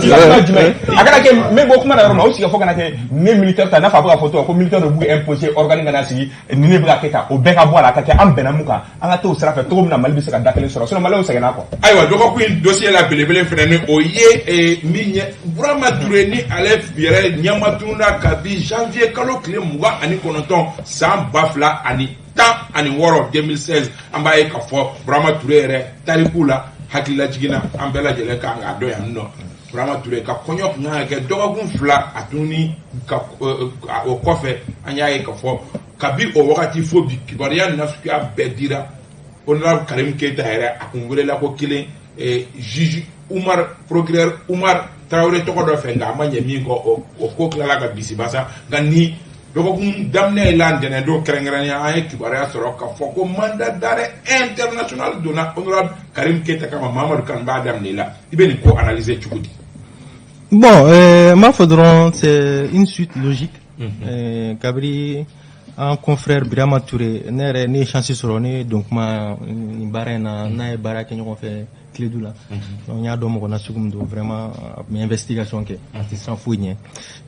sigi ka kuma jumɛn? A kana kɛ n bɛ bɔ kuma na yɔrɔ min na, o sigi ka fɔ kana kɛ ne militaire ta, n'a fɔ a bɛ ka fɔ cogo ko militaire de b'u imposer organe kana sigi ni ne bɛ ka kɛ tan, o bɛɛ ka bɔ a la, a ka kɛ an bɛnna mun kan, an ka t'o sira fɛ cogo min na Mali bɛ se ka da kelen sɔrɔ. Sinon maliyɛnw sɛgɛnna quoi. Ayiwa, dɔgɔkun in dossier la belebele fɛnɛ ni o ye min ye, Burama Ture, ni ale yɛrɛ ɲɛmatunna kabi janvier kalo tile 29 san 2016, 2016. An b'a ye k'a fɔ Burama Ture yɛrɛ tariku la, hakililajiginna an bɛɛ lajɛlen kan k'a dɔn yan nɔ. Burama Ture ka kɔɲɔ tun kan ka kɛ dɔgɔkun 2 a tun ka o kɔfɛ. An y'a ye k'a fɔ kabi o wagati fo bi, kibaruya nasuguya bɛɛ dira. Honorable Karim Keita yɛrɛ, a kun welela ko kelen juge Umar, procureur Umar Tarawele tɔgɔ dɔ fɛ, nka a ma ɲɛ min kɔ, o ko tilala ka bisibasa. Nka ni dɔgɔkun daminɛ la, ntɛnɛn don kɛrɛnkɛrɛnnenya, an ye kibaruya sɔrɔ k'a fɔ ko mandat d'arrêt international donna honorable Karim Keita kama. Mamadu Kan b'a daminɛ la, i bɛ nin ko analyser cogo di? Bon, n b'a fɔ dɔrɔn, c'est une suite logique. Kabiri an confrère Birama Touré, ne yɛrɛ ne ye chance sɔrɔ, ne don kuma nin baara in na, n'a ye baara kɛ ɲɔgɔn fɛ Kiledu la. Donc n y'a dɔn mɔgɔ na sugu min don, vraiment a tun bɛ investigation kɛ, a tɛ siran foyi ɲɛ.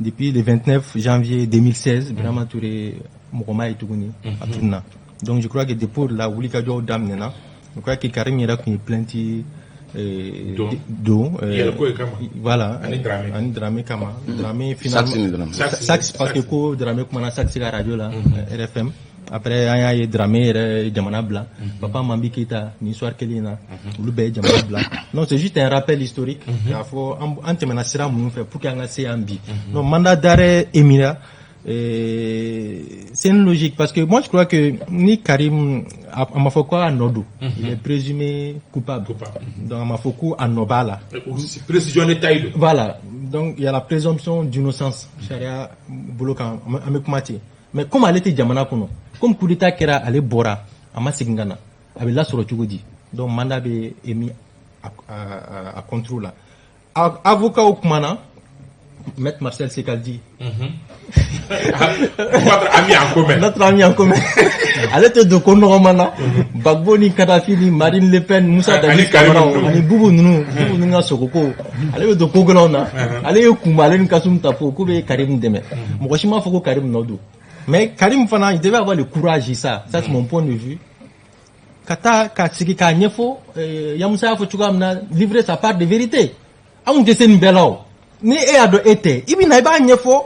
Depuis le 29 janvier 2016, Birama Touré mɔgɔ ma ye tuguni, a tununa. Donc je crois que depuis o de la, wulikajɔw daminɛna. Je crois que Karim yɛrɛ tun ye plainte don voilà, ani Dramé, ani Dramé kama. Dramé finalement Sax ni Dramé. Sax, parce que ko Dramé kumana Sax ka radio la, RFM. Après, an y'a ye Dramé yɛrɛ ye jamana bila. Papa Mambi Keita, nin histoire kelen in na, olu bɛɛ ye jamana bila. Non, c'est juste un rappel historique k'a fɔ an tɛmɛna sira minnu fɛ pour que an ka se yan bi. Donc mandat d'arrêt émira, c'est une logique parce que moi je crois que ni Karim a ma fɔ ko a nɔ don, il est présumé coupable. Donc a ma fɔ ko a nɔ b'a la. Précision de taille don. Voilà, donc il y a la présomption d'innocence sariya bolo kan, an bɛ kuma ten. Mais comme ale tɛ jamana kɔnɔ, comme coup d'état kɛra, ale bɔra, a ma segin ka na, a bɛ lasɔrɔ cogo di? Donc mandat bɛ émis a contre la. Avocat kumana, Maître Marcel Sekaldi. Notre ami en commun. Notre ami en commun. Ale tɛ don ko nɔgɔman na. Gbagbo ni Kadhafi ni Marine Le Pen, Moussa Dadis Camara ani Bubu ninnu, Bubu ninnu ka sogoko. Ale bɛ don ko gɛlɛnw na. Ale ye kunba, ale ni Kassoum Tapo k'u bɛ Karim dɛmɛ. Mɔgɔ si m'a fɔ ko Karim nɔ don. Mais Karim fana, il devait avoir le courage, ça. Ça, c'est mon point de vue. Ka taa ka sigi k'a ɲɛfɔ, Yamusa y'a fɔ cogoya min na, livrer sa part de vérité. An kun tɛ se nin bɛɛ la o. Ni e y'a dɔn e tɛ, i bɛ na i b'a ɲɛfɔ.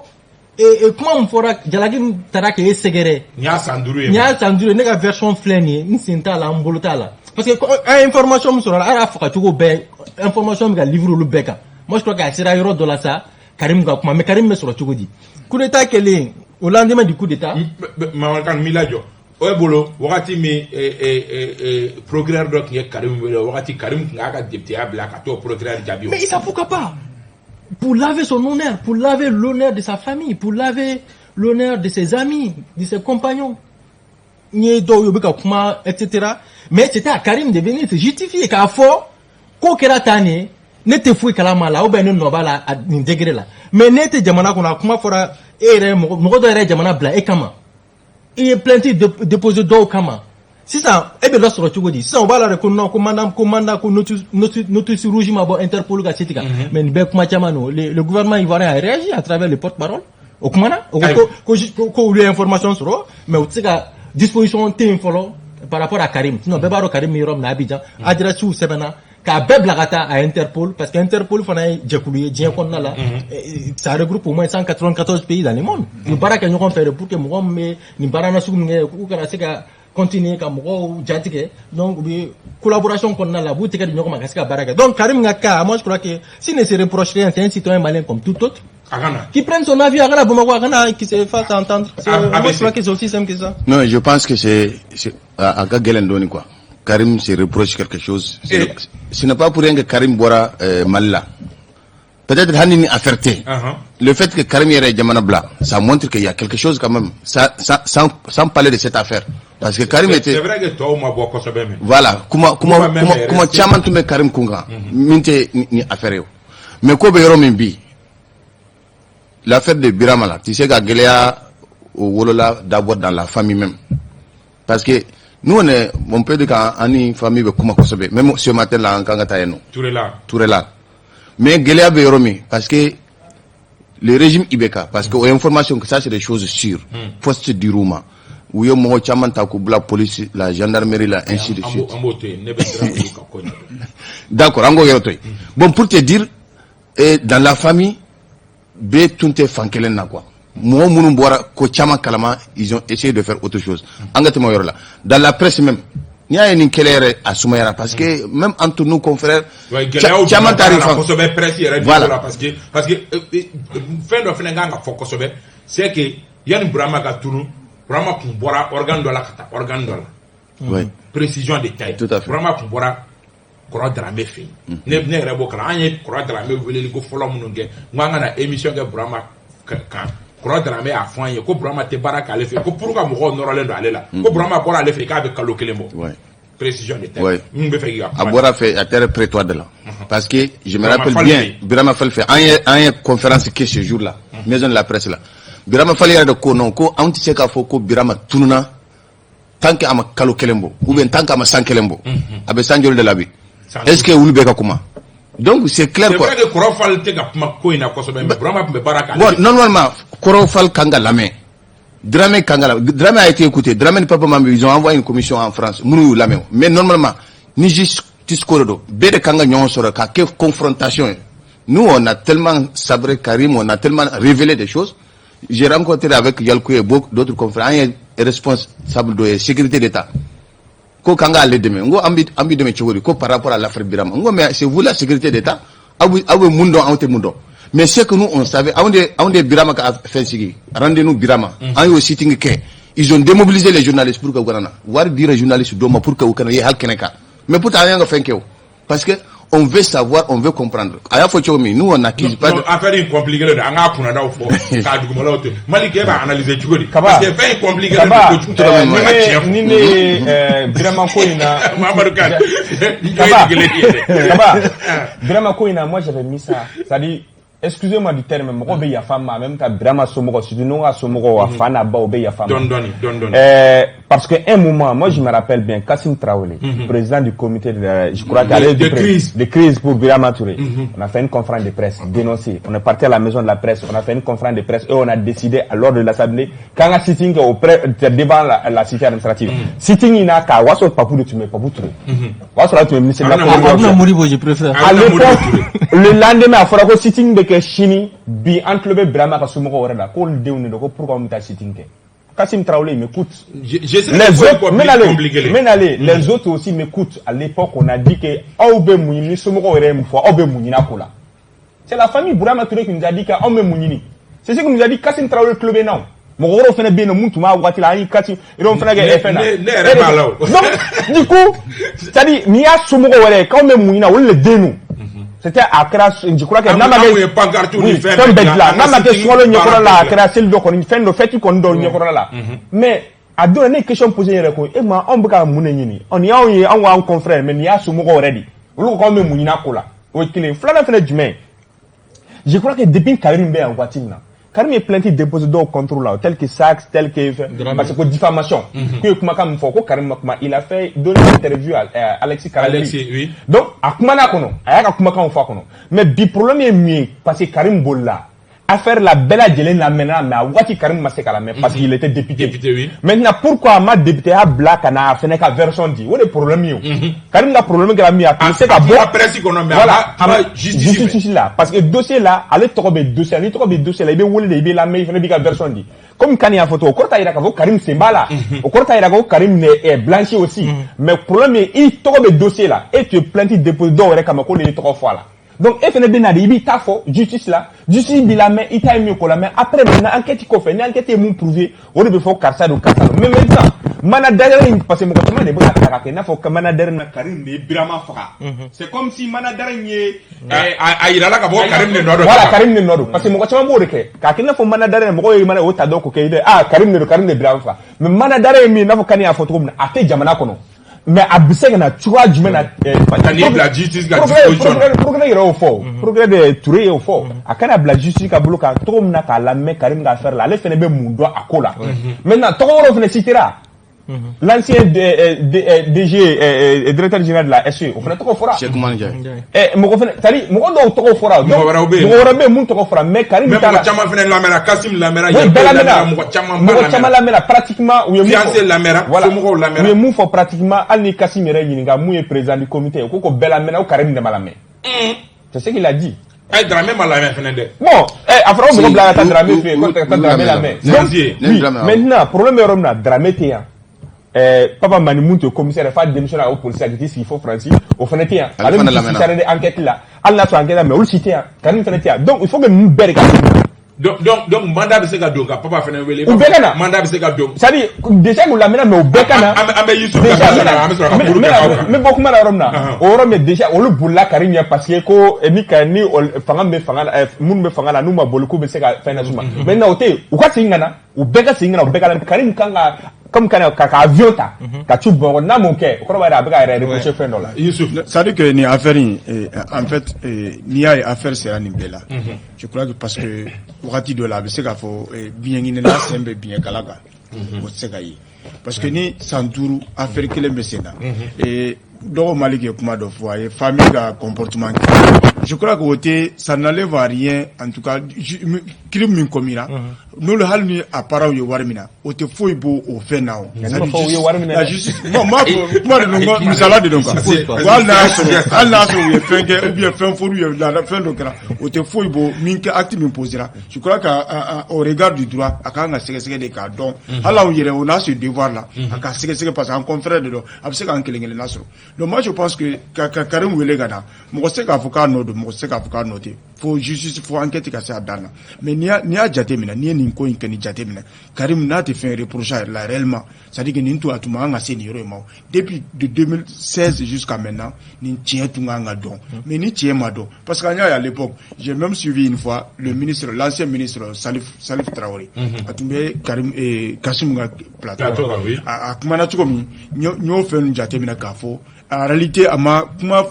Kuma min fɔra, jalaki min taara k'e sɛgɛrɛ. Nin y'a san 5 ye. Nin y'a san 5 ye, ne ka version filɛ nin ye, n sen t'a la, n bolo t'a la. Parce que an ye information min sɔrɔ a la, a y'a faga cogo bɛɛ, information bɛ ka livrer olu bɛɛ kan. Moi je crois qu'a sera yɔrɔ dɔ la sa, Karim ka kuma, mais Karim bɛ sɔrɔ cogo di? Coup d'état kɛlen, au lendemain du coup d'état. Mamadu Kan, m'i lajɔ. O e bolo, wagati min procureur dɔ tun ye Karim wele, o wagati Karim tun k'a ka députéya bila ka t'o procureur jaabi o. Mais Issa, pourquoi pas? Pour laver son honneur, pour laver l'honneur de sa famille, pour laver l'honneur de ses amis, de ses compagnons. N ye dɔw ye u bɛ ka kuma, etc. Mais c'était à Karim de venir se justifier k'a fɔ ko kɛra tan nin, ne tɛ foyi kalama la ou bien ne nɔ b'a la a nin degré la. Mais ne tɛ jamana kɔnɔ, a kuma fɔra e yɛrɛ, mɔgɔ mɔgɔ dɔ yɛrɛ ye jamana bila e kama. I ye plainte déposé dɔw kama. Sisan e bɛ lasɔrɔ cogo di? Sisan u b'a la de ko non, ko mandat, ko mandat, ko notice rouge ma bɔ Interpol ka site kan. Mais nin bɛɛ kuma caman don. Le gouvernement ivoirien a réagi à travers le porte-parole. O kumana, o ko olu ye information sɔrɔ, mais u tɛ se ka disposition tɛ yen fɔlɔ par rapport à Karim. Sinon bɛɛ b'a dɔn Karim bɛ yɔrɔ min na, Abidjan. Adresse sɛbɛnna k'a bɛɛ bila ka taa à Interpol, parce que Interpol fana ye jɛkulu ye diɲɛ kɔnɔna la. Ça regroupe au moins 194 pays dans le monde. U bɛ baara kɛ ɲɔgɔn fɛ de pour que mɔgɔ min bɛ nin baara nasugu min kɛ, k'u kana se ka continuer ka mɔgɔw jatigɛ. Donc u bɛ collaboration kɔnɔna la, u b'u tɛgɛ di ɲɔgɔn ma ka se ka baara kɛ. Donc Karim ka cas, moi je crois que s'il ne se reproche rien, c'est un citoyen malien comme tout autre. A ka na. Qui prenne son avion, a ka na Bamakɔ, a ka na, qui se fasse entendre. Moi je crois que c'est aussi simple que ça. Non, je pense que c'est a ka gɛlɛn dɔɔni quoi. Karim se reproche quelque chose. Ce n'est pas pour rien que Karim bɔra Mali la. Peut-être hali ni affaire tɛ. Le fait que Karim yɛrɛ ye jamana bila, ça montre qu'il y a quelque chose quand même, ça, sans parler de cette affaire. Parce que Karim était C'est vrai que tɔw ma bɔ kosɛbɛ mais. Voilà, kuma caman tun bɛ Karim kun kan min tɛ ni affaire ye o. Mais ko bɛ yɔrɔ min bi, l'affaire de Birama là, tu sais ka gɛlɛya o wolola d'abord dans la famille même. Parce que nous on peut dire qu'an ni famille bɛ kuma kosɛbɛ, même ce matin là an kan ka taa yen nɔ. Touré la. Touré la. Mais gɛlɛya bɛ yɔrɔ min, parce que le régime IBK, parce que o information que ça c'est des choses sûres. Poste dir'u ma. U ye mɔgɔ caman ta k'u bila police la, gendarmerie la, ainsi de suite. An b'o to yen, ne bɛ siran olu ka ko ɲɛdɔn. D'accord, an k'o yɔrɔ to yen. Bon, pour te dire, dans la famille, bɛɛ tun tɛ fan kelen na quoi. Mɔgɔ minnu bɔra ko caman kalama, ils ont essayé de faire autre chose. An ka tɛmɛ o yɔrɔ la. Dans la presse même, n'i y'a ye nin kɛlɛ yɛrɛ a sumayara, parce que même entre nous confrères, Ouais, gɛlɛyaw caman donna taar'i baara la fan. kosɛbɛ presse yɛrɛ Voilà. niveau la, parce que fɛn dɔ fana kan ka fɔ kosɛbɛ, c'est que yanni Burama ka tunu, Burama tun bɔra organe dɔ la ka taa organe dɔ la. Précision de taille. Tout à fait. Burama tun bɔra Kɔrɔ Darame fɛ yen. Ne yɛrɛ b'o kalan, an ye Kɔrɔ Darame weleli ko fɔlɔ minnu kɛ, n ko an ka na émission kɛ Burama kan. Kɔrɔ Darame y'a fɔ an ye ko Burama tɛ baara k'ale fɛ yen, ko pour que mɔgɔw nɔrɔlen don ale la, ko Burama bɔra ale fɛ yen k'a bɛ kalo 1 bɔ. Précision de taille. N bɛ fɛ k'i ka A kuma. bɔra fɛ, a taara prétoire de la. Parce que je me Birama rappelle Fall bien, fɛ yen. Birama Fall fɛ, an ye conférence kɛ ce jour là, maison de la presse la. Birama Fall yɛrɛ de ko non, ko anw tɛ se k'a fɔ ko Birama tununa tant que a ma kalo 1 bɔ ou bien tant que a ma san 1 bɔ. A bɛ san joli de la bi? San Est-ce que olu bɛ ka kuma? Donc c'est clair C'est quoi. vrai que Kɔrɔ Fall tɛ ka kuma ko in na kosɛbɛ, mais Burama tun bɛ baara k'ale Bon, fɛ. normalement, Kɔrɔ Fall kan ka lamɛn. Dramé kan ka lamɛn. Dramé a été écouté. Dramé ni Papa Mambi, ils ont envoyé une commission en France. Minnu y'u lamɛn. Mais normalement, ni justice ko de don, bɛɛ de kan ka ɲɔgɔn sɔrɔ ka kɛ confrontation ye. Nous, on a tellement sabré Karim, on a tellement révélé des choses. J'ai rencontré avec Yalcouyé et beaucoup d'autres confrères, an ye responsable dɔ ye sécurité d'État ko k'an k'ale dɛmɛ. N ko an bi dɛmɛ cogo di? Ko par rapport à l'affaire Birama. N ko mais c'est vous la sécurité d'État, aw bɛ mun dɔn, anw tɛ mun dɔn? Mais ce que nous on savait, anw de Birama ka fɛn sigi, rendez-nous Birama, an y'o sitting kɛ. Ils ont démobilisé les journalistes pour que u kana na. Wari dira journaliste dɔw ma pour que u kana ye hali kɛnɛ kan. Mais pourtant an y'an ka fɛn kɛ o, parce que on veut savoir, on veut comprendre. A y'a fɔ cogo min, nous on n'accuse pas. Non, affaire in compliqué don, an k'a kunnadaw fɔ k'a dugumalaw to. Malik, e b'a analyser cogo di? Kaba. Parce que fɛn in compliqué don Kaba, kojugu. An ka tiɲɛ fɔ. Ni ne ye Birama ko in na. Mamadou Kane, i jɔ Kaba, ye kelen ye dɛ. Kaba, Birama ko in na, moi j'avais mis ça, c'est-à-dire, excusez-moi du terme, mɔgɔw bɛ yafa n ma, en même temps Birama somɔgɔw, surtout n'o ka somɔgɔw, a fa n'a ba, u bɛ yafa n ma. Dɔɔni dɔɔni dɔɔni dɔɔni. Parce que un moment, moi je me rappelle bien, Kassim Traoré, président du comité de, je crois qu'elle de crise. De crise pour Birama Touré. On a fait une conférence de presse, dénoncé. On est parti à la maison de la presse, on a fait une conférence de presse et on a décidé à l'ordre de l'Assemblée qu'an ka sitting auprès devant la cité administrative. Sitting in a ka waso Papou de Toumé, Papou Touré. Waso la Toumé ministre de la Haruna Communication. Haruna Modibo, je préfère. À Haruna l'époque, Modibo. Le lendemain, a fɔra ko sitting bɛ kɛ sini, bi an tulo bɛ Birama ka somɔgɔw wɛrɛ la k'olu denw de don, ko pourquoi an bɛ taa sitting kɛ. Kassim Traoré, il m'écoute. Je sais. Les autres, compliqué. mais les autres aussi m'écoutent. À l'époque, on a dit que aw bɛ mun ɲini, somɔgɔw yɛrɛ ye mun fɔ, aw bɛ mun ɲini a ko la. C'est la famille Birama Touré qui nous a dit que anw bɛ mun ɲini. C'est ce que nous a dit Kassim Traoré tulo bɛ na o. Mɔgɔ wɛrɛw fana bɛ yen nɔ mun tun b'a waati la, an ye Kassim yɛrɛw fana kɛ fɛn na. Ne yɛrɛ b'a la o. Donc, du coup, c'est-à-dire n'i y'a somɔgɔw yɛrɛ ye k'anw bɛ mun ɲini, olu de den don. C'était a kɛra, je crois que An n'a ma kun kɛ ye pancarte ni oui, fɛn fɛn bɛɛ bɛɛ dilan. dilan An n'a ka ma kɛ sitting sunkalo ɲɛkɔrɔ baara la, a bɛɛ. Kɛra seli dɔ kɔni, fɛn dɔ, fête kɔni dɔ ɲɛkɔrɔ la. Mais a don ne ye question posé n yɛrɛ ko e ma, anw bɛ ka mun de ɲini? Ɔ, nin y'anw ye, anw k'an confrère, mais nin y'a somɔgɔw yɛrɛ de ye, olu ko k'anw bɛ mun ɲini a ko la. O ye kelen. Filanan fɛnɛ jumɛn ye? Je crois que depuis Karim bɛ yan waati min na, Karim ye plainte déposé dɔw contre la, tel que Sax, tel que parce que ko diffamation, k'u ye kumakan min fɔ, ko Karim ma kuma. Il a fait donner une interview à Alexis Karambiri. Alexis, oui. Donc a kumana kɔnɔ, a y'a ka kumakanw fɔ a kɔnɔ. Mais bi problème ye min ye, parce que Karim bolila affaire la, bɛɛ lajɛlen lamɛnna, mais a waati Karim ma se k'a lamɛn parce qu'il était député. Député, oui. Maintenant, pourquoi a ma député y'a bila ka na a fɛnɛ ka version di? O de problème ye o. Karim ka problème kɛra min ye, a tun bɛ se ka A bɔ kuma presse kɔnɔ, mais a voilà, ma kuma justice fɛ. Justice la, parce que dossier la, ale tɔgɔ bɛ dossier la. Ni tɔgɔ bɛ dossier la, i bɛ wele de, i bɛ lamɛn, i fɛnɛ b'i ka version di. Comme Kani y'a fɔ cogo, o kɔrɔ t'a yira k'a fɔ Karim sen b'a la, o kɔrɔ t'a yira k'a fɔ Karim est blanchi aussi. Mais problème ye, i tɔgɔ bɛ dossier la et tu es plainte déposé dɔw yɛrɛ kama k'o de y'i tɔgɔ fɔ a la. Donc e fɛnɛ bɛ na de, i b'i ta fɔ justice la, justice b'i lamɛn, i ta ye min ye k'o lamɛn. Après maintenant, enquête kɔfɛ, ni enquête ye mun prouver, o de bɛ fɔ karisa don, karisa don. Mais maintenant, mandat d'arrêt in, parce que mɔgɔ caman de bɛ ka ta ka kɛ i n'a fɔ mandat d'arrêt na, Karim de ye Birama faga. C'est comme si mandat d'arrêt in ye A yirala ka bɔ Karim de nɔ don. Voilà, Karim de nɔ don, parce que mɔgɔ caman b'o de kɛ k'a kɛ i n'a fɔ mandat d'arrêt, mɔgɔw ye mana o ta dɔw ko kɛ i ah, Karim de don, Karim de Birama faga. Mais mandat d'arrêt ye min ye, i n'a fɔ Kani y'a fɔ cogo min na, a tɛ jamana kɔnɔ, mais a bɛ se ka na cogoya jumɛn na? Ka n'i bila justice ka disposition na. Procureur yɛrɛ y'o fɔ, procureur de Touré y'o fɔ, a kana bila justice ka bolo kan cogo min na k'a lamɛn Karim ka affaire la, ale fɛnɛ bɛ mun dɔn a ko la. Maintenant, tɔgɔ wɛrɛw fɛnɛ citera, l'ancien DG, directeur général de la SE, o fɛnɛ tɔgɔ fɔra. Cheikh Oumar Ndiaye. Mɔgɔ fɛnɛ, c'est à dire mɔgɔ dɔw tɔgɔ fɔra. Donc, Mɔgɔ wɛrɛw bɛ yen. Mɔgɔ wɛrɛ bɛ yen mun tɔgɔ fɔra, mais Karim Mais t'a la. mɔgɔ caman fɛnɛ lamɛnna, Kassim lamɛnna, Oui, Yakubu bɛɛ lamɛnna. lamɛnna, mɔgɔ caman ba Mɔgɔ caman lamɛnna pratiquement. U ye mun fɔ, Fiancé lamɛnna, voilà, somɔgɔw lamɛnna. U ye mun fɔ pratiquement, hali ni Kassim yɛrɛ ɲininka mun ye président du comité ye, ko bɛɛ lamɛnna, ko Karim de ma lamɛn. C'est ce qu'il a dit. Ayi, Dramé ma lamɛn fɛnɛ dɛ. Bon, a fɔra ko mɔgɔ bila ka taa Dramé fɛ yen, ko ka taa u Dramé lamɛnna. lamɛn. Ne Donc, ne oui, Dramé, awɔ. maintenant, problème bɛ yɔrɔ min na, Dramé tɛ yan. Papa Mani mun tun ye commissaire ye f'a démissionné a ko policier ka t'i sigi fo Faransi, o fana tɛ yan. Ale Ale fana mun tɛ lamɛnna. chargé d'enquête la, hali n'a sɔrɔ enquête la, mais olu si tɛ yan. Karim fana tɛ yan. Donc il faut que ninnu bɛɛ de ka Donc mandat bɛ se ka don ka Papa fɛnɛ wele. U bɛɛ ka na. Mandat bɛ se ka don. C'est à dire déjà k'u lamɛnna, mais u bɛɛ ka na. An bɛ Youssouf Déjà, ka an bɛ sɔrɔ ka buru kɛ aw kan. n bɛ bɔ kuma la yɔrɔ min na, o yɔrɔ min déjà olu bolila Karim ɲɛ, parce que ko ni ka ni fanga bɛ fanga la, minnu bɛ fanga la, n'u ma boli, k'u bɛ se ka fɛn las'u ma. Maintenant o tɛ yen, u ka segin ka na, u bɛɛ ka segin ka na, u bɛɛ ka na. Karim kan ka comme ka avion ta ka ci Bamakɔ, n'a m'o kɛ, o kɔrɔ b'a jira a bɛ k'a yɛrɛ reprocher fɛn dɔ la. Youssouf. C'est-à-dire que nin affaire in, en fait, n'i y'a ye affaire sera nin bɛɛ la, je crois que parce que wagati dɔ la, a bɛ se k'a fɔ biɲɛ ɲinina sen bɛ biɲɛ kala kan, o tɛ se ka ye, parce que ni san 5 affaire kelen bɛ sen na, dɔgɔ Malik ye kuma dɔ fɔ, a ye famille ka comportement kɛ. Je crois que o tɛ, ça n'enlève à rien. En tout cas, crime min commis ra, n'olu, hali ni a parents ye wari minɛ, o tɛ foyi bɔ o fɛn na. O la justice, bon, m'a fɔ kuma de don, misala de don quoi. Hali n'a y'a sɔrɔ u ye fɛn kɛ ou bien fɛn fɔr'u ye, fɛn dɔ kɛra, o tɛ foyi bɔ min kɛ, acte min posera. Je crois que au regard du droit, a kan ka sɛgɛsɛgɛ de k'a dɔn. Hali anw yɛrɛ, on a ce devoir là, a ka sɛgɛsɛgɛ, parce que an confrère de don, a bɛ se k'an kelen kelenna sɔrɔ. Donc moi, je pense que ka Karim wele ka na, mɔgɔ tɛ se k'a fɔ k'a nɔ don, mɔgɔ tɛ se k'a fɔ k'a nɔ tɛ, fo justice, fo enquête ka se a dan na. Mais n'i y'a jateminɛ, n'i ye nin ko in kɛ, nin jateminɛ, Karim n'a tɛ fɛn reprocher a yɛrɛ la réellement, c'est à dire que nin tun, a tun man kan ka se nin yɔrɔ in ma. Depuis de 2016 jusqu'à maintenant, nin tiɲɛ tun kan ka dɔn, mais ni tiɲɛ ma dɔn, parce que an y'a ye, à l'époque, j'ai même suivi une fois le ministre, l'ancien ministre Salif Traoré, a tun bɛ Karim Kassim ka plateau, a kumana cogo min, n y'o fɛn jateminɛ k'a fɔ en réalité a ma kuma,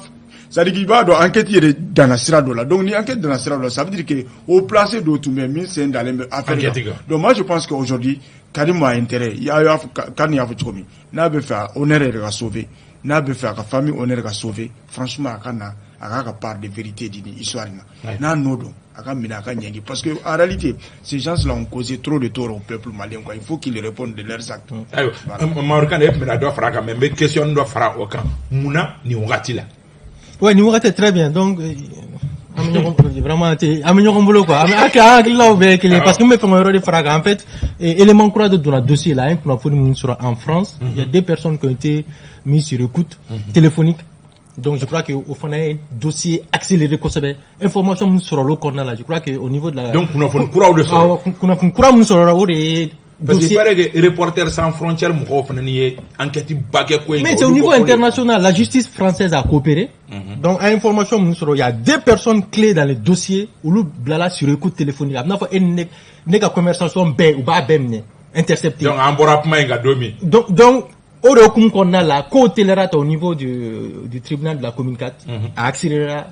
c'est à dire qu'il b'a dɔn enquête yɛrɛ danna sira dɔ la. Donc ni enquête danna sira dɔ la, ça veut dire que au placé dɔ tun bɛ min sen dalen bɛ affaire kan. Donc moi, je pense qu'aujourd'hui, Karim a intérêt, i y'a fɔ, Karim y'a fɔ cogo min, n'a bɛ fɛ a honneur yɛrɛ ka sauver, n'a bɛ fɛ a ka famille honneur ka sauver, franchement, a ka na, a k'a ka part de vérité di nin histoire in na. N'a nɔ don, a ka minɛ, a ka ɲangi, parce que en réalité, ces gens-là ont causé trop de tort au peuple malien quoi. Il faut qu'ils répondent de leurs actes. Ayiwa, Mamadu Kane, e tun bɛna dɔ fara a kan, mais n bɛ question dɔ fara o kan: munna nin wagati la? Ouais, nin wagati, très bien. Donc an bɛ ɲɔgɔn, vraiment an bɛ ɲɔgɔn bolo quoi. An bɛ an hakililaw bɛɛ ye kelen, parce que n bɛ fɛ ka yɔrɔ de fara a kan. En fait, élément kura de donna dossier la. An ye kunnafoni min sɔrɔ en France, il y a deux personnes qui ont été mises sur écoute téléphonique. Donc je crois que o fana ye dossier accéléré kosɛbɛ, information min sɔrɔla o kɔnɔna la. Je crois que au niveau de la Donc kunnafoni kuraw de sɔrɔ. Awɔ, kunnafoni kura min sɔrɔla, o de ye Parce qu'il paraît que Reporters sans frontières mɔgɔw fana ye enquête ba kɛ ko in. Mais c'est au niveau international, la justice française a coopéré. Donc information min sɔrɔ, il y a deux personnes clés dans le dossier, olu bilala sur écoute téléphonique. A bɛ n'a fɔ e ni ne ka conversation bɛɛ, u b'a bɛɛ minɛ, intercepté. Donc an bɔra kuma in kan don min. Donc o de hukumu kɔnɔna la, kow teliyara ta au niveau du tribunal de la commune 4, a accéléré.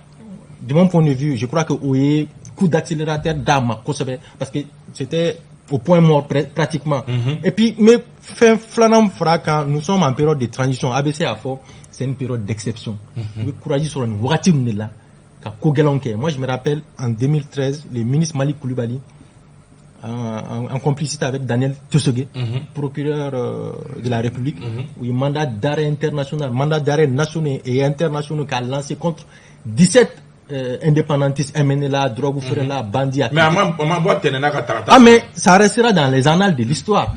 De mon point de vue, je crois que o ye coup d'accélérateur d'a ma kosɛbɛ, parce que c'était au point mort pratiquement. Et puis, mais fɛn filanan fara kan, nous sommes en période de transition. ABC a fɔ, c'est une période d'exception. I bɛ courage sɔrɔ nin wagati min de la ka ko gɛlɛnw kɛ. Moi, je me rappelle, en 2013, le ministre Malik Koulibaly, en complicité avec Daniel Tessougué, procureur de la République, où il mandat d'arrêt international, mandat d'arrêt national et international qu'a lancé contre 17 indépendantistes, MNLA, drogue feerela, bandits. Mais a ma bɔ tɛnɛn ka tarata. Ah, mais ça restera dans les annales de l'histoire.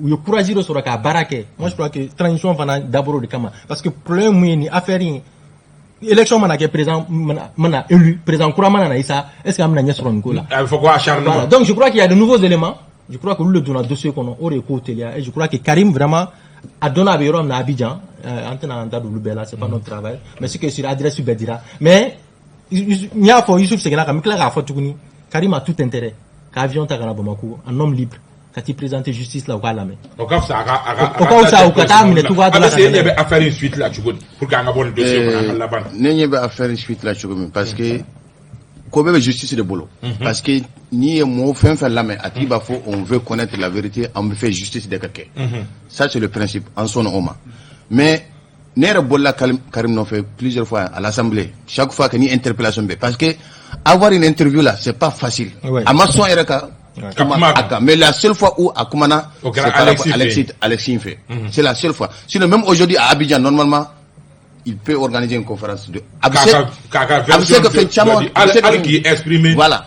U ye courage dɔ sɔrɔ k'a baara kɛ. Moi, je crois que transition fana dabɔra o de kama. Parce que problème mun ye nin affaire in, élection mana kɛ, président mana élu, président kura mana na Isa, est ce que an bɛna ɲɛ sɔrɔ nin ko la? A bɛ fɔ ko acharnement. Voilà. Donc je crois qu'il y a de nouveaux éléments. Je crois que olu de donna dossier kɔnɔ, o de ye kow teliya. Et je crois que Karim, vraiment, a dɔnna a bɛ yɔrɔ min na Abidjan, an tɛna an da don olu bɛɛ la, c'est pas notre travail. Mais ce que sur adresse bɛɛ dira. Mais n y'a fɔ, Youssouf seginna kan, n bɛ tila k'a fɔ tuguni, Karim a tout intérêt ka avion ta ka na Bamako, un homme libre, ka t'i présenter justice la, u k'a lamɛn. O ka fisa a ka O ka fisa u ka taa minɛ cogoya dɔ la. A bɛ se, e ɲɛ bɛ affaire in suite la cogo di, pour que an ka bɔ nin dossier kɔnɔ, an ka laban? Ne ɲɛ bɛ affaire in suite la cogo min, parce que ko bɛɛ bɛ justice de bolo, parce que n'i ye mɔgɔ fɛn fɛn lamɛn, a tigi b'a fɔ: on veut connaître la vérité, an bɛ fɛ justice de ka kɛ. Ça, c'est le principe, an sɔnna o ma. Mais ne yɛrɛ bolila Karim nɔfɛ plusieurs fois à l'Assemblée, chaque fois que ni interpellation bɛ, parce que avoir une interview là, c'est pas facile. A ma sɔn yɛrɛ ka kuma a kan, mais la seule fois où a kumana, c'est par rapport à Alexis, Alexis fɛ, c'est la seule fois. Sinon, même aujourd'hui à Abidjan, normalement il peut organiser une conférence de a bɛ se ka fɛn caman hali k'i exprimer. Voilà.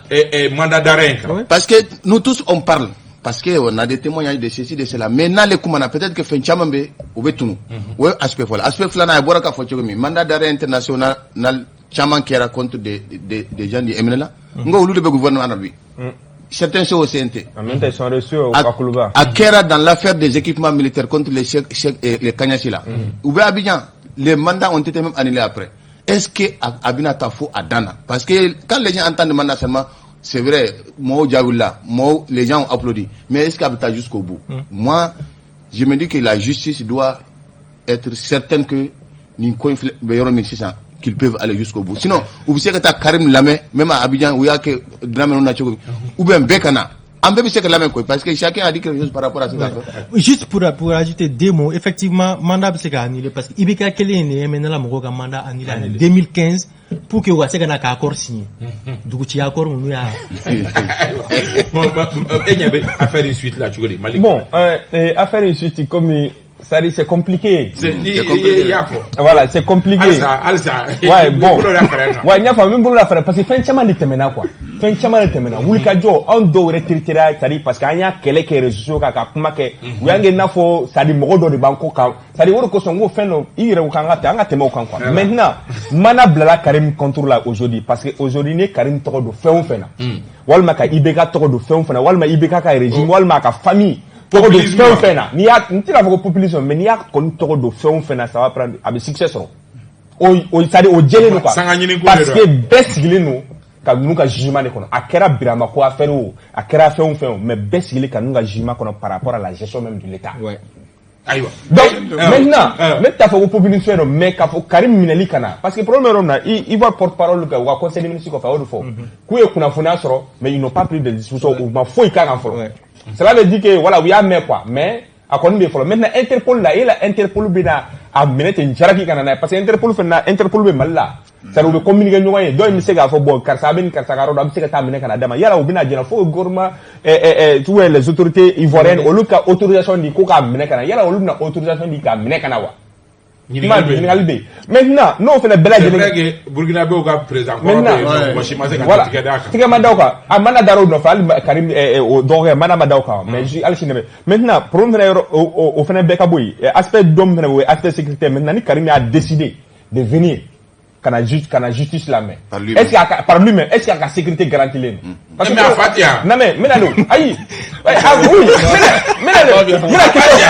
Mandat d'arrêt in kan. Parce que nous tous, on parle parce que on a des témoignages de ceci, de cela, mais n'ale kumana, peut-être que fɛn caman bɛ, o bɛ tunu. O ye aspect fɔlɔ. Aspect filanan, a bɔra k'a fɔ cogo min, mandat d'arrêt international caman kɛra contre des gens du MNLA, n ko olu de bɛ gouvernement na bi, certains sont au CNT. En même temps, ils sont reçus au Kakuluba. A kɛra dans l'affaire des équipements militaires contre les chefs, les Kanyasi là. U bɛ Abidjan, les mandats ont été même annulés après. Est-ce que a bɛna taa fo a dan na? Parce que quand les gens entendent mandat seulement, c'est vrai, mɔgɔw ja wulila, mɔgɔw, les gens ont applaudi. Mais est-ce qu'a bɛ taa jusqu'au bout? Moi, je me dis que la justice doit être certaine que nin ko in filɛ bɛ yɔrɔ min sisan, qu'ils peuvent aller jusqu'au bout. Sinon, u bɛ se ka taa Karim lamɛn, même à Abidjan, u y'a kɛ Dramé na cogo min, ou bien bɛɛ ka na. An bɛɛ bɛ se ka lamɛn quoi, parce que chacun a dit quelque chose par rapport à cette affaire. Juste pour ajouter deux mots, effectivement, mandat bɛ se ka annuler parce que IBK kelen in de ye MNLA mɔgɔw ka mandat annulé en 2015 pour que u ka se ka na ka accord signer. Duguci accord ninnu y'a Bon, e ɲɛ bɛ affaire in suite la cogo di, Mali? Bon, affaire in suite, comme ça dit, c'est compliqué. C'est ni i y'a fɔ. Voilà, c'est compliqué. Halisa halisa. Ouais, bon. Bolo da fɛrɛ kan. Ouais, n y'a faamu, n bolo la fɛrɛ parce que fɛn caman de tɛmɛna quoi. Fɛn caman de tɛmɛna. Wulikajɔ, anw dɔw yɛrɛ tiritira, c'est à dire parce que an y'a kɛlɛ kɛ réseaux sociaux kan ka kuma kɛ. U y'an kɛ i n'a fɔ, c'est à dire mɔgɔ dɔ de b'an kɔ kan. C'est à dire o de kosɔn n ko fɛn dɔ, i yɛrɛ ko k'an ka tɛmɛ, an ka tɛmɛ o kan quoi. Maintenant, mana bilala Karim contre la aujourd'hui parce que aujourd'hui ni Karim tɔgɔ don fɛn o fɛn na, walima ka IBK tɔgɔ don fɛn o fɛn na, walima IBK ka régime, walima a ka famille tɔgɔ don fɛn o fɛn na, n'i y'a, n tɛna fɔ ko populisme, mais n'i y'a kɔni tɔgɔ don fɛn o fɛn na, ça va prendre, a bɛ succès sɔrɔ. O c'est à dire o jɛlen don quoi. Sanga ɲini ko de Parce don. que bɛɛ sigilen don ka ninnu ka jugement de kɔnɔ. A kɛra Birama ko affaire o, a kɛra fɛn o fɛn o, mais bɛɛ sigilen ka ninnu ka jugement kɔnɔ par rapport à la gestion même de l'État. Ayiwa. Donc maintenant, ne t'a fɔ ko populisme don, mais k'a fɔ Karim minɛli ka na, parce que problème yɔrɔ min na, i va porte parole kɛ u ka conseil des ministres kɔfɛ, a y'o de fɔ k'u ye kunnafoniya sɔrɔ, mais ils n'ont pas pris de disposition, u ma foyi k'a kan fɔlɔ. Cela veut dire que voilà, u y'a mɛn quoi, mais a kɔni bɛ fɔlɔ. Maintenant, Interpol la, e la Interpol bɛ na a minɛ ten jaraki ka na n'a ye, parce que Interpol fana na, Interpol bɛ Mali la, c'est à dire u bɛ communiquer ɲɔgɔn ye. Dɔw in bɛ se k'a fɔ bon, karisa a bɛ nin karisa ka yɔrɔ dɔn, a bɛ se ka taa minɛ ka na d'a ma. Yala u bɛna jɛna fo gouvernement, tu vois, les autorités ivoiriennes, olu ka autorisation di ko k'a minɛ ka na. Yala olu bɛna autorisation di k'a minɛ ka na wa? Ɲininkali bɛ yen. Ɲininkali bɛ yen. Maintenant, n'o fana bɛɛ C'est lajɛlen vrai que Burkinabéw ka président kɔrɔ bɛ yen nɔ, mɔgɔ si ma se ka tigɛ d'a kan. Tigɛ ma da o kan. A mana dar'o nɔfɛ hali Karim o dɔgɔkɛ mana ma da o kan, mais hali sini bɛ. Maintenant, problème fana yɔrɔ o fana bɛɛ ka bɔ yen. Aspect dɔ min fana, o ye aspect sécuritaire. Maintenant, ni Karim a décidé de venir ka na justice lamɛn, Par lui-même. Est-ce que a ka, par lui-même, est-ce que a ka sécurité garantie len don? Parce Mais a fa tɛ yan. Non mais n bɛna don, ayi, ah oui, n bɛna question.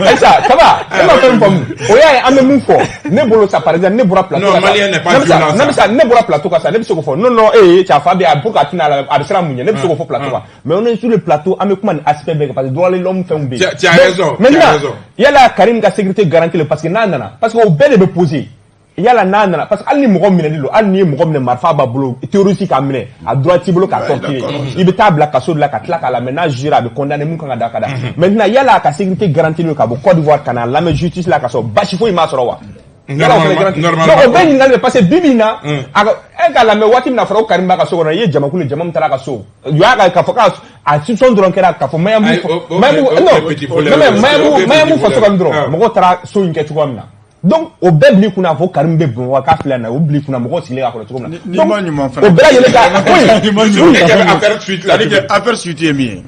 Aïssa, ça va, e ma fɛn faamu. O y'a ye an bɛ mun fɔ, ne bolo sa, par exemple, ne bɔra plateau Non, kan sa. Malien n'est pas Ne bɛ sa- violent, ne bɛ ça. sa, ne bɔra plateau kan sa, ne bɛ se k'o fɔ non non, ee cɛ, a fa bɛ yan pour que a tɛna la, a bɛ siran mun ɲɛ, ne bɛ se k'o fɔ plateau kan. Mais on est sur le plateau, an bɛ kuma ni aspect bɛɛ kan parce que droit de l'homme fɛnw bɛ yen. Tu as raison, tu as Maintenant, raison. yala Karim ka sécurité garantie le, parce que n'a nana, parce que o bɛɛ de bɛ poser. Yala n'a nana, parce que hali ni mɔgɔ minɛli don, hali n'i ye mɔgɔ minɛ, marifa b'a bolo, terroriste k'a minɛ, a droit t'i bolo k'a torturer. I bɛ taa bila kaso de la ka tila k'a lamɛn, n'a jugé, a bɛ condamné, mun kan ka da ka da. Maintenant, yala a ka sécurité garantie don ka bɔ Côte d'Ivoire ka na lamɛn justice la ka sɔrɔ basi foyi m'a sɔrɔ wa? Yala o fana garantie? Normalement. Donc o bɛɛ ɲininkali bɛ, parce que bi bi in na, a ka e k'a lamɛn waati min na fɔra ko Karim b'a ka so kɔnɔ, i ye jamakulu ye, jama min taara a ka so, u y'a ka k'a fɔ k'a a soupçon dɔrɔn kɛra k'a fɔ Mayamu Ayi, Mayamu o non petit voleur, non mais o Mayamu petit Mayamu faso kan voleur. dɔrɔn mɔgɔw taara so in kɛ cogoya min na. Donc o bɛɛ bil'i kunna fɔ Karim bɛ Bamakɔ k'a filɛ nin ye, o bil'i kunna mɔgɔw sigilen k'a kɔnɔ cogo min na. Ni Donc, ma ɲuman fana. o bɛɛ lajɛlen ka oui. Ni ma ɲuman. E ɲɛ bɛ affaire suite la C'est-à-dire cogo di? que affaire suite ye min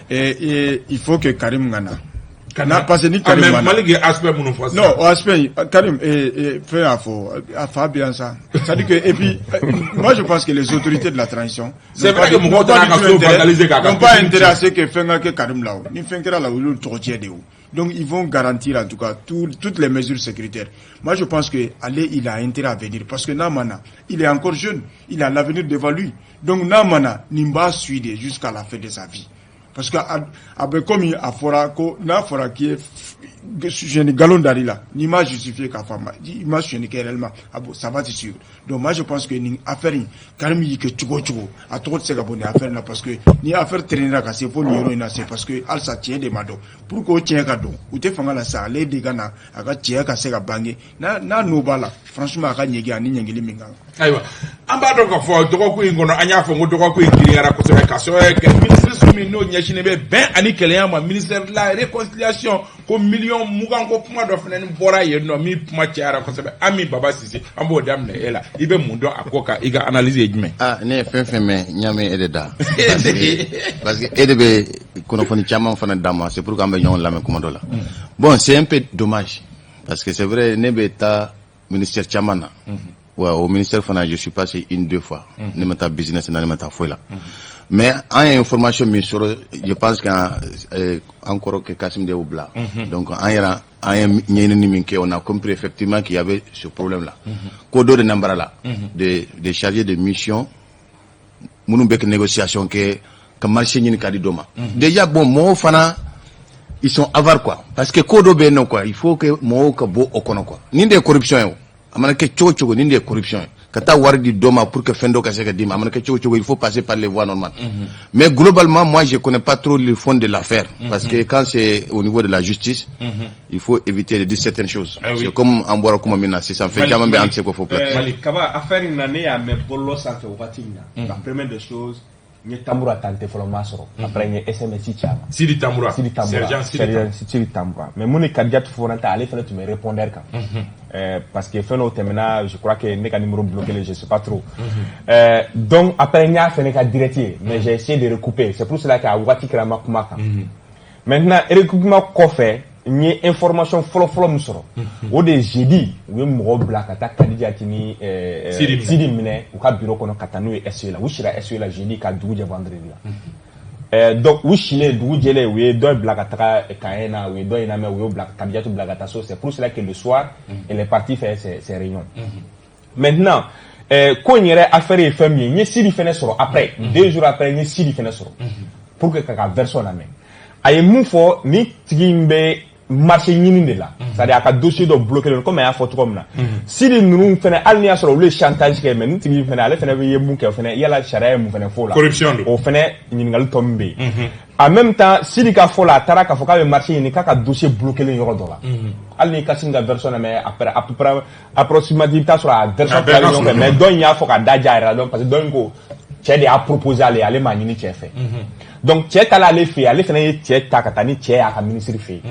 ye, il faut que Karim ka na. Ka Na, parce que ni Ah, Karim mais ma na. Malik ye aspect minnu fɔ sisan. Non, o aspect, Karim, fɛn y'a fɔ, a fa bɛ yan sa. C'est-à-dire que, et puis, moi je pense que les autorités de la transition C'est n'ont vrai pas que du- mɔgɔw n'ont pas taara du ka tout so intérêt- vandaliser k'a ka n'ont pas piscine intérêt à tiɲɛ. ce que fɛn ka kɛ Karim la o. Ni fɛn kɛra la, o y'olu tɔgɔ tiɲɛ de ye o. Donc ils vont garantir en tout cas toutes les mesures sécuritaires. Moi je pense que ale, il a intérêt à venir parce que n'a ma na, il est encore jeune, il a l'avenir devant lui. Donc n'a ma na, nin b'a suivre jusqu'à la fin de sa vie. Parce que a bɛ komi a fɔra ko n'a fɔra k'i ye suyɛnni nkalon dar'i la, n'i ma justifié k'a fɔ a ma, i ma suyɛnni kɛ réellement, a bon, ça va te suivre. Donc moi je pense que nin affaire in, Karim y'i kɛ cogo o cogo, a tɔgɔ tɛ se ka bɔ nin affaire in na, parce que ni affaire traînera ka se fo nin yɔrɔ in na, c'est parce que halisa tiɲɛ de ma dɔn. Pour que o tiɲɛ ka dɔn, u tɛ fanga la sa, ale de ka na a ka tiɲɛ ka se ka bange n'a n'o b'a la, franchement, a ka ɲɛgi ani ɲɛngili min kan. Ayiwa, an b'a dɔn k'a fɔ dɔgɔkun in kɔnɔ, an y'a fɔ ko dɔgɔkun in girinyara kosɛbɛ ka sababu kɛ minisiriso min n'o ɲɛsinnen bɛ bɛn ani kɛlɛya ma, ministère de la Réconciliation, ko miliyɔn 20 ko kuma dɔ fana bɔra yen nɔ min kuma cayara kosɛbɛ. Ami Baba Sise, an b'o daminɛ e la. I bɛ mun dɔn a ko kan? I ka analyse ye jumɛn? Ah, ne ye fɛn fɛn mɛn, n y'a mɛn e de da, parce que e de bɛ kunnafoni caman fana d'an ma. C'est pour que an bɛ ɲɔgɔn lamɛn kuma dɔ la. Bon, c'est un peu dommage parce que c'est vrai, ne bɛ taa ministère caman na. Ouais, au ministère fana, je suis passé une deux fois. Ne ma taa business na, ne ma taa foyi la, mais an ye information min sɔrɔ, je pense que an kɔrɔkɛ Kassim de y'o bila. Donc an yɛrɛ, an ye ɲɛɲinini min kɛ, on a compris effectivement qu'il y avait ce problème là ko dɔ de nambara la de chargé de mission minnu bɛ ka négociation kɛ ka marché ɲini ka di dɔ ma. Déjà, bon, mɔgɔw fana, ils sont avares quoi, parce que ko dɔ bɛ yen nɔ quoi, il faut que mɔgɔw ka bɔ o kɔnɔ quoi. Nin de ye corruption ye o. A mana kɛ cogo cogo, nin de ye corruption ye. Ka taa wari di dɔ ma pour que fɛn dɔ ka se ka d'i ma, a mana kɛ cogo cogo, il faut passer par les voies normales. Mais globalement, moi, je connais pas trop le fond de l'affaire, parce que quand c'est au niveau de la justice, il faut éviter de dire certaines choses. Ah oui. C'est comme an bɔra kuma min na sisan, fɛn caman bɛ an tɛ se k'o fɔ plateau. Kaba, affaire in na, ne y'a mɛn bɔlɔlɔ sanfɛ wagati min na, la première des choses, n ye Tamboura tante fɔlɔ, ma sɔrɔ. Après, n ye SMS ci a ma. Sidi Tamboura. Sidi Tamboura. Sergent Sidi Tamboura. Sergent Sidi Tamboura. Mais mun ni Kadijatu Fofana, ale fana tun bɛ répondeur kan. Parce que fɛn dɔw tɛmɛna, je crois que ne ka numéro bloqué, je sais pas trop. Donc après, n y'a fɛnɛ ka direct ye, mais j'ai essayé de recouper. C'est pour cela que a waati kɛra, n ma kuma kan. Maintenant, recoupement kɔfɛ, n ye information fɔlɔ-fɔlɔ min sɔrɔ, o de ye jeudi, u ye mɔgɔw bila ka taa Kadijati ni Sidi minɛ. Sidi minɛ u ka bureau kɔnɔ ka taa n'u ye SE la. U sira SE la jeudi ka dugu jɛ vendredi la. Donc u silen, dugu jɛlen, u ye dɔ bila ka taga Kaye na, u ye dɔ in lamɛn, u y'o bila, Kadijatu bila ka taa so. C'est pour cela que le soir, elle est partie faire ses réunions. Maintenant, ko in yɛrɛ affaire ye fɛn min ye, n ye Sidi fɛnɛ sɔrɔ après, 2 jours après, n ye Sidi fɛnɛ sɔrɔ pour que ka version lamɛn. A ye mun fɔ? Ni tigi in bɛ marché ɲini de la, c'est à dire a ka dossier dɔ bloqué don, comme a y'a fɔ cogo min na. Sidi ninnu fɛnɛ, hali ni y'a sɔrɔ olu ye chantage kɛ, mais ni tigi in fɛnɛ, ale fɛnɛ bɛ ye mun kɛ fɛnɛ, yala sariya ye mun fɛnɛ fɔ o la? Corruption don. O fɛnɛ ɲininkali tɔ min bɛ yen. En même temps, Sidi ka fɔ la, a taara k'a fɔ k'a bɛ marché ɲini, k'a ka dossier bloqué len yɔrɔ dɔ la. Hali ni Kassim ka version lamɛn après, à peu près approximativement, i bɛ taa sɔrɔ a version A bɛɛ fila ka bɛ ɲɔgɔn fɛ. surun. Mais dɔ in y'a fɔ ka da ja a yɛrɛ la donc, parce que dɔ in ko cɛ de y'a proposé ale ye, ale m'a ɲini cɛ fɛ. Donc cɛ taara ale fɛ yen, ale fana ye cɛ ta ka taa ni cɛ y'a ka ministre fɛ yen,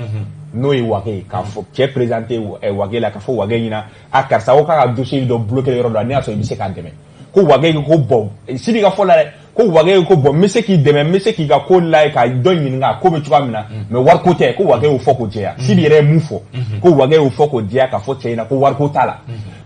n'o ye Wage ye, k'a fɔ cɛ présenté Wage la, k'a fɔ Wage ɲɛna: a karisa ko k'a ka dossier dɔ bloqué yɔrɔ dɔ la, ne y'a sɔrɔ i bɛ se k'a dɛmɛ. Ko Wage ko bon, Sidi ka fɔ la dɛ, ko Wage ko bon, n bɛ se k'i dɛmɛ, n bɛ se k'i ka ko lajɛ, ka dɔ ɲininka a ko bɛ cogoya min na, mais wariko tɛ. Ko Wage y'o fɔ k'o jɛya. Sidi yɛrɛ ye mun fɔ? Ko Wage y'o fɔ k'o jɛya, k'a fɔ cɛ ɲɛna ko wariko t'a la.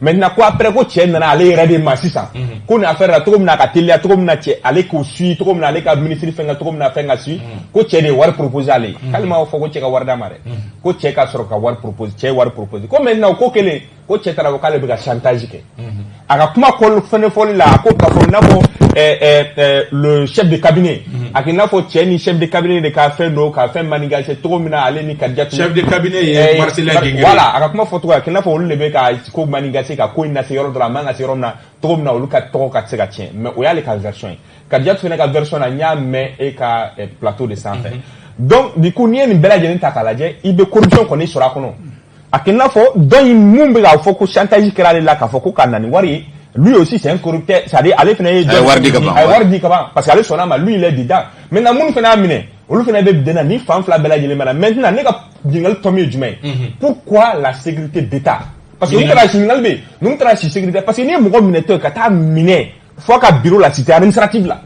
Maintenant, ko après, ko cɛ nana ale yɛrɛ de ma sisan ko nin affaire la, cogo min na a ka teliya, cogo min na cɛ ale k'o suit, cogo min na ale ka ministre fɛn ka, cogo min na fɛn ka suit, ko cɛ de ye wari proposé ale ye. K'ale m'a fɔ ko cɛ ka wari d'a ma dɛ, ko cɛ ka sɔrɔ ka wari proposé, cɛ ye wari proposé. Ko maintenant, o ko kelen, ko cɛ taara ko k'ale bɛ ka chantage kɛ. A ka kuma kɔli fɛnɛ fɔli la, a ko k'a fɔ i n'a fɔ le chef de cabinet, a k'i n'a fɔ cɛ ni chef de cabinet de ka fɛn dɔ ka fɛn manigancé, cogo min na ale ni Kadijatu. Chef de cabinet ye Marcellin Gengere. Voilà, a ka kuma fɔcogo, a k'i n'a fɔ olu de bɛ ka ko manigancé, ka ko in lase yɔrɔ dɔ la, a man ka se yɔrɔ min na, cogo min na olu ka tɔgɔ ka se ka tiɲɛ. Mais o y'ale ka version ye. Kadijatu fɛnɛ ka version na, n y'a mɛn e ka plateau de sanfɛ. Donc du coup, n'i ye nin bɛɛ lajɛlen ta k'a lajɛ, i bɛ corruption kɔni sɔrɔ a kɔnɔ. A k'i n'a fɔ dɔ in mun bɛ k'a fɔ ko chantage kɛra ale la, k'a fɔ ko ka na ni wari ye, lui aussi, c'est un corrupteur, c'est-à-dire ale fana ye A ye wari di ka ban. A ye wari di ka ban, parce que ale sɔnna a ma, lui, il est dedans. Maintenant, minnu fana y'a minɛ, olu fana bɛ den na ni fan fila bɛɛ lajɛlen bɛ na. Maintenant, ne ka ɲininkali tɔ min ye jumɛn ye? Pourquoi la sécurité d'État? Parce que ninnu taara si, ɲininkali bɛ yen, ninnu taara si sécurité, parce que n'i ye mɔgɔ minɛtɔ ye ka taa minɛ fo a ka bureau la, cité administrative la,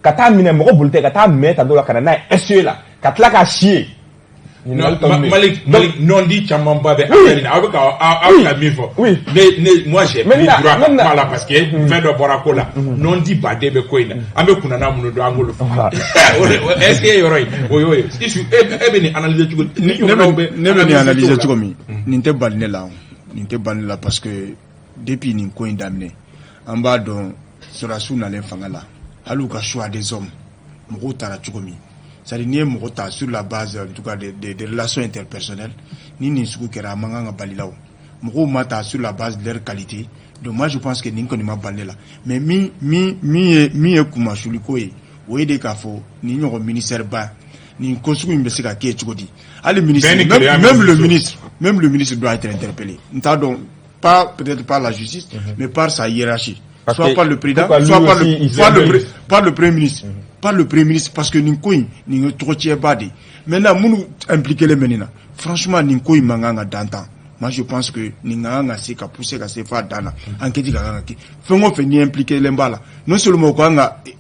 ka taa minɛ, mɔgɔ boli tɛ ka taa minɛ tan dɔ la ka na n'a ye SE la, ka tila k'a si yen. Ɲininkali tɔ min bɛ yen. Malik, Malik, non-dit camanba bɛ affaire in na. Aw bɛ ka aw bɛ ka min fɔ. Ne, moi, j'ai pris Maintenant, droit ka maintenant. kuma la parce que fɛn dɔ bɔra ko la. Non-dit baden bɛ ko in na. An bɛ kunnana minnu dɔn, an k'olu fɔ. O de, est-ce que yɔrɔ in o y'o ye? Isu, e bɛ nin analyser cogo di? Ni Ne ɲɔgɔnnaw bɛ bɛ ne bɛ nin analyser cogo cogo min, nin tɛ bali ne la, nin tɛ bali ne la, parce que depuis nin ko in daminɛ, an b'a dɔn sɔrɔdasiw nalen fanga la, hali u ka choix des hommes, mɔgɔw taara cogo min, c'est à dire n'i ye mɔgɔ ta sur la base en tout cas des relations interpersonnelles, ni nin sugu kɛra, a man kan ka bali la. O mɔgɔw ma ta sur la base de leur qualité. Donc moi, je pense que nin kɔni ma bali ne la. Mais min ye kunmasuli ko ye, o ye de k'a fɔ nin ɲɔgɔn ministère ba nin ko sugu in bɛ se ka kɛ cogo di? Hali ministre, Bɛɛ ni même, keleya même le ministre. ministre, même le ministre doit être interpellé. N t'a dɔn, pas peut-être par la justice, mais par sa hiérarchie. Parce Soit que par le président, pourquoi lui soit par aussi, le, il par le, s'est par le premier ministre, par le premier ministre, parce que nin ko in, nin ye tɔgɔcɛba de ye. Maintenant, minnu impliqué len bɛ nin na, franchement, nin ko in man kan ka dan tan. Moi, je pense que nin ka kan ka se ka pousser ka se f'a dan na. Enquête ka kan ka kɛ. Fɛn o fɛn ni impliqué len b'a la, non seulement u kan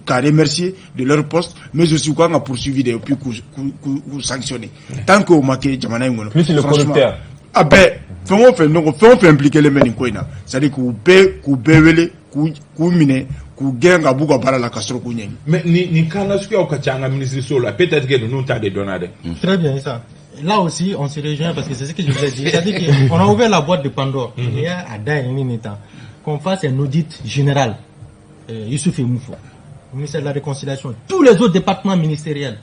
ka remercier de leur poste, mais aussi u kan ka poursuivi de et puis k'u sanctionner. Tant que o ma kɛ jamana in kɔnɔ, Plus le franchement, corrupteur. A bɛɛ, fɛn o fɛn, donc fɛn o fɛn impliqué len bɛ nin ko in na, c'est à dire k'u bɛɛ wele, k'u minɛ, k'u gɛn ka b'u ka baara la, ka sɔrɔ k'u ɲɛɲini. Mais nin cas nasuguyaw ka ca an ka ministre la, peut-être que ninnu ta de dɔnna dɛ. Très bien, ça. Là aussi, on se rejoint parce que c'est ce que je voulais dire. C'est-à-dire qu'on a ouvert la boîte de Pandore. Il y a à qu'on fasse un audit général. Youssouf et Moufo, au ministère de la Réconciliation, tous les autres départements ministériels.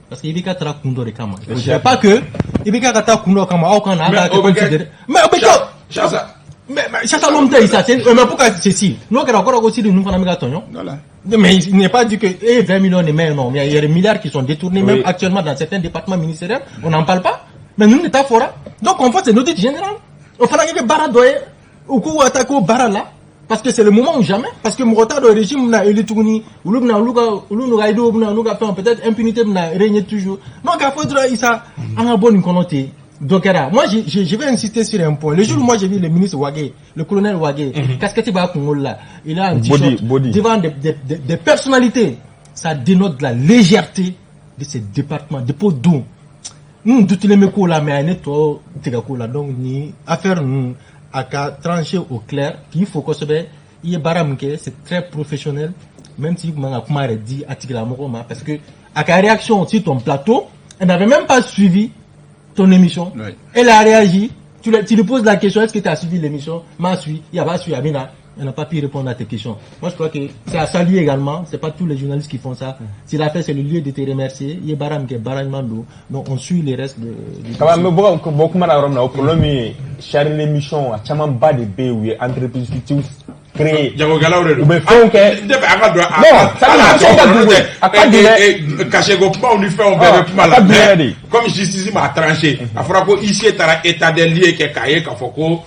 Parce que IBK taara kun dɔ de kama. Il ne faudrait pas que IBK ka taa kun dɔ kama, aw ka na, aw k'a kɛ comme si de. Mais o bɛ kɛ. Chasa. Mais chasse à l'homme tɛ Issa, mais pourquoi ceci? N'o kɛra, o kɔrɔ ko Sidi ninnu fana bɛ ka tɔɲɔ. Voilà. Mais il n'est pas dit que 20 millions de mais non, mais il y a des milliards qui sont détournés même actuellement dans certains départements ministériels, on n'en parle pas. Mais nous, l'État fera. Donc en fait, c'est l'audit général. O fana kɛ baara dɔ ye, u k'u attaquer o baara la, parce que c'est le moment ou jamais, parce que mɔgɔ t'a dɔn régime bɛna élu tuguni, olu bɛna olu ka olu n'u ka idéaux bɛna n'u ka fɛnw, peut-être impunité bɛna régner toujours. Donc k'a fɔ dɔrɔn Issa, an ka bɔ nin kɔnɔ ten. Donc, moi, je vais insister sur un point. Le jour où moi j'ai vu le ministre Wagué, le colonel Wagué, casquette b'a kunkolo la, il a un t-shirt Body. devant des personnalités, ça dénote de la légèreté de ces départements, de don. N dutilen bɛ ko la, mais a ye ne tɔ tigɛ ko la. Donc ni affaire ninnu, a ka trancher au clair. K'i fo kosɛbɛ, i ye baara min kɛ, c'est très professionnel, même si i tun man ka kuma yɛrɛ di a tigilamɔgɔ ma, parce que a ka réaction sur ton plateau, elle n'avait même pas suivi ton émission. Elle a réagi. Tu lui poses la question, est-ce que tu as suivi l'émission? M'a suivi. Il a pas suivi, Amina. Elle n'a pas pu répondre à tes questions. Moi, je crois que c'est à saluer également. C'est pas tous les journalistes qui font ça. S'il a fait, c'est le lieu de te remercier. Il y a baara min baara don. Donc, on suit les restes du Kaba, n bɛ bɔ kuma na yɔrɔ min na, o problème ye chargé d'émission, a camanba de bɛ yen, u ye entreprise fictive créer. Jagokɛlaw de don. U bɛ fɛnw kɛ. N tɛ fɛ a ka don a Non, ça veut dire ka dugu, a ka di dɛ. Cachet ko kumaw ni fɛnw bɛɛ bɛ kuma A la. ka di yɛrɛ de. Comme justice m'a tranché, a fɔra ko huissier taara état des lieux kɛ k'a ye k'a fɔ ko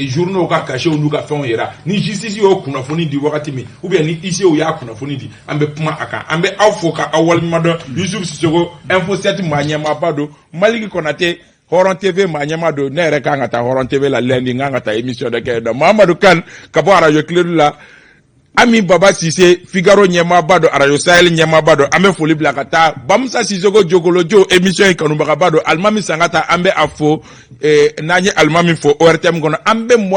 journaux ka cachet n'u ka fɛnw yira. Ni justice y'o kunnafoni di wagati min, ou bien ni huissier y'a kunnafoni di, an bɛ kuma a kan. An bɛ aw fo ka aw waleɲuman dɔn. Yusuf Sisoko, Info 7 maa ɲɛmaaba don. Maliki Konate, Hɔrɔn TV maa ɲɛmaa don. Ne yɛrɛ kan ka taa Hɔrɔn TV la lundi, n kan ka taa émission dɔ kɛ yen nɔ. Mahamadu Kan ka bɔ arajo Kiledu la. Ami Baba Sise, Figaro ɲɛmaaba don, arajo Sahel ɲɛmaaba don. An bɛ foli bila ka taa Bamusa Sisoko Jokolojo, émission in kanubagaba don. Alimami Sangata, an bɛ a fo. N'an ye alimami fo ORTM kɔnɔ, an bɛ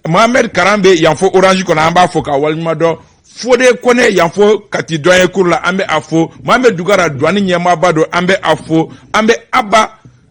Mohamed Karan bɛ yan fo Orange kɔnɔ, an b'a fo k'a waleɲuman dɔn. Fode Kone yan fo Kati Dɔnye kuru la, an bɛ a fo. Mohamed Dugara, douane ɲɛmaaba don, an bɛ a fo. An bɛ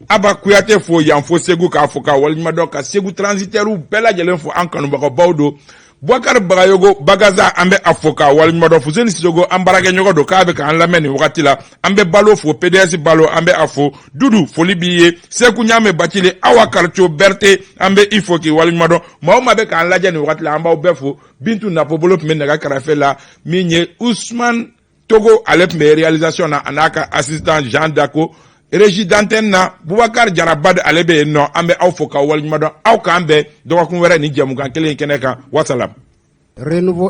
Aba Kuyate fo yan fo Segu, k'a fo k'a waleɲuman dɔn, ka Segu transitaires bɛɛ lajɛlen fo, an kanubagabaw don. Bubakari Bagayogo Bagaza, an bɛ a fo k'a waleɲuman dɔn. Fuseni Sisogo, an baarakɛɲɔgɔn don, k'a bɛ k'an lamɛn nin wagati la. An bɛ Balo fo, PDS Balo, an bɛ a fo. Dudu, foli b'i ye. Seku Ɲame Bacili, Awa Karico Berete, an bɛ i fo k'i waleɲuman dɔn. Maa o maa bɛ k'an lajɛ nin wagati la, an b'aw bɛɛ fo. Bintu Napobolo tun bɛ nɛgɛ kɛrɛfɛ la, min ye Usman Togo, ale tun bɛ réalisation na, a n'a ka assistant Jean Dako. Régie d'antenne na, Bubakar Jarabad, ale bɛ yen nɔ. An bɛ aw fo k'aw waleɲuman dɔn. Aw k'an bɛn dɔgɔkun wɛrɛ ni jɛmukan kelen in kɛnɛ kan. Wasalam. Renouveau.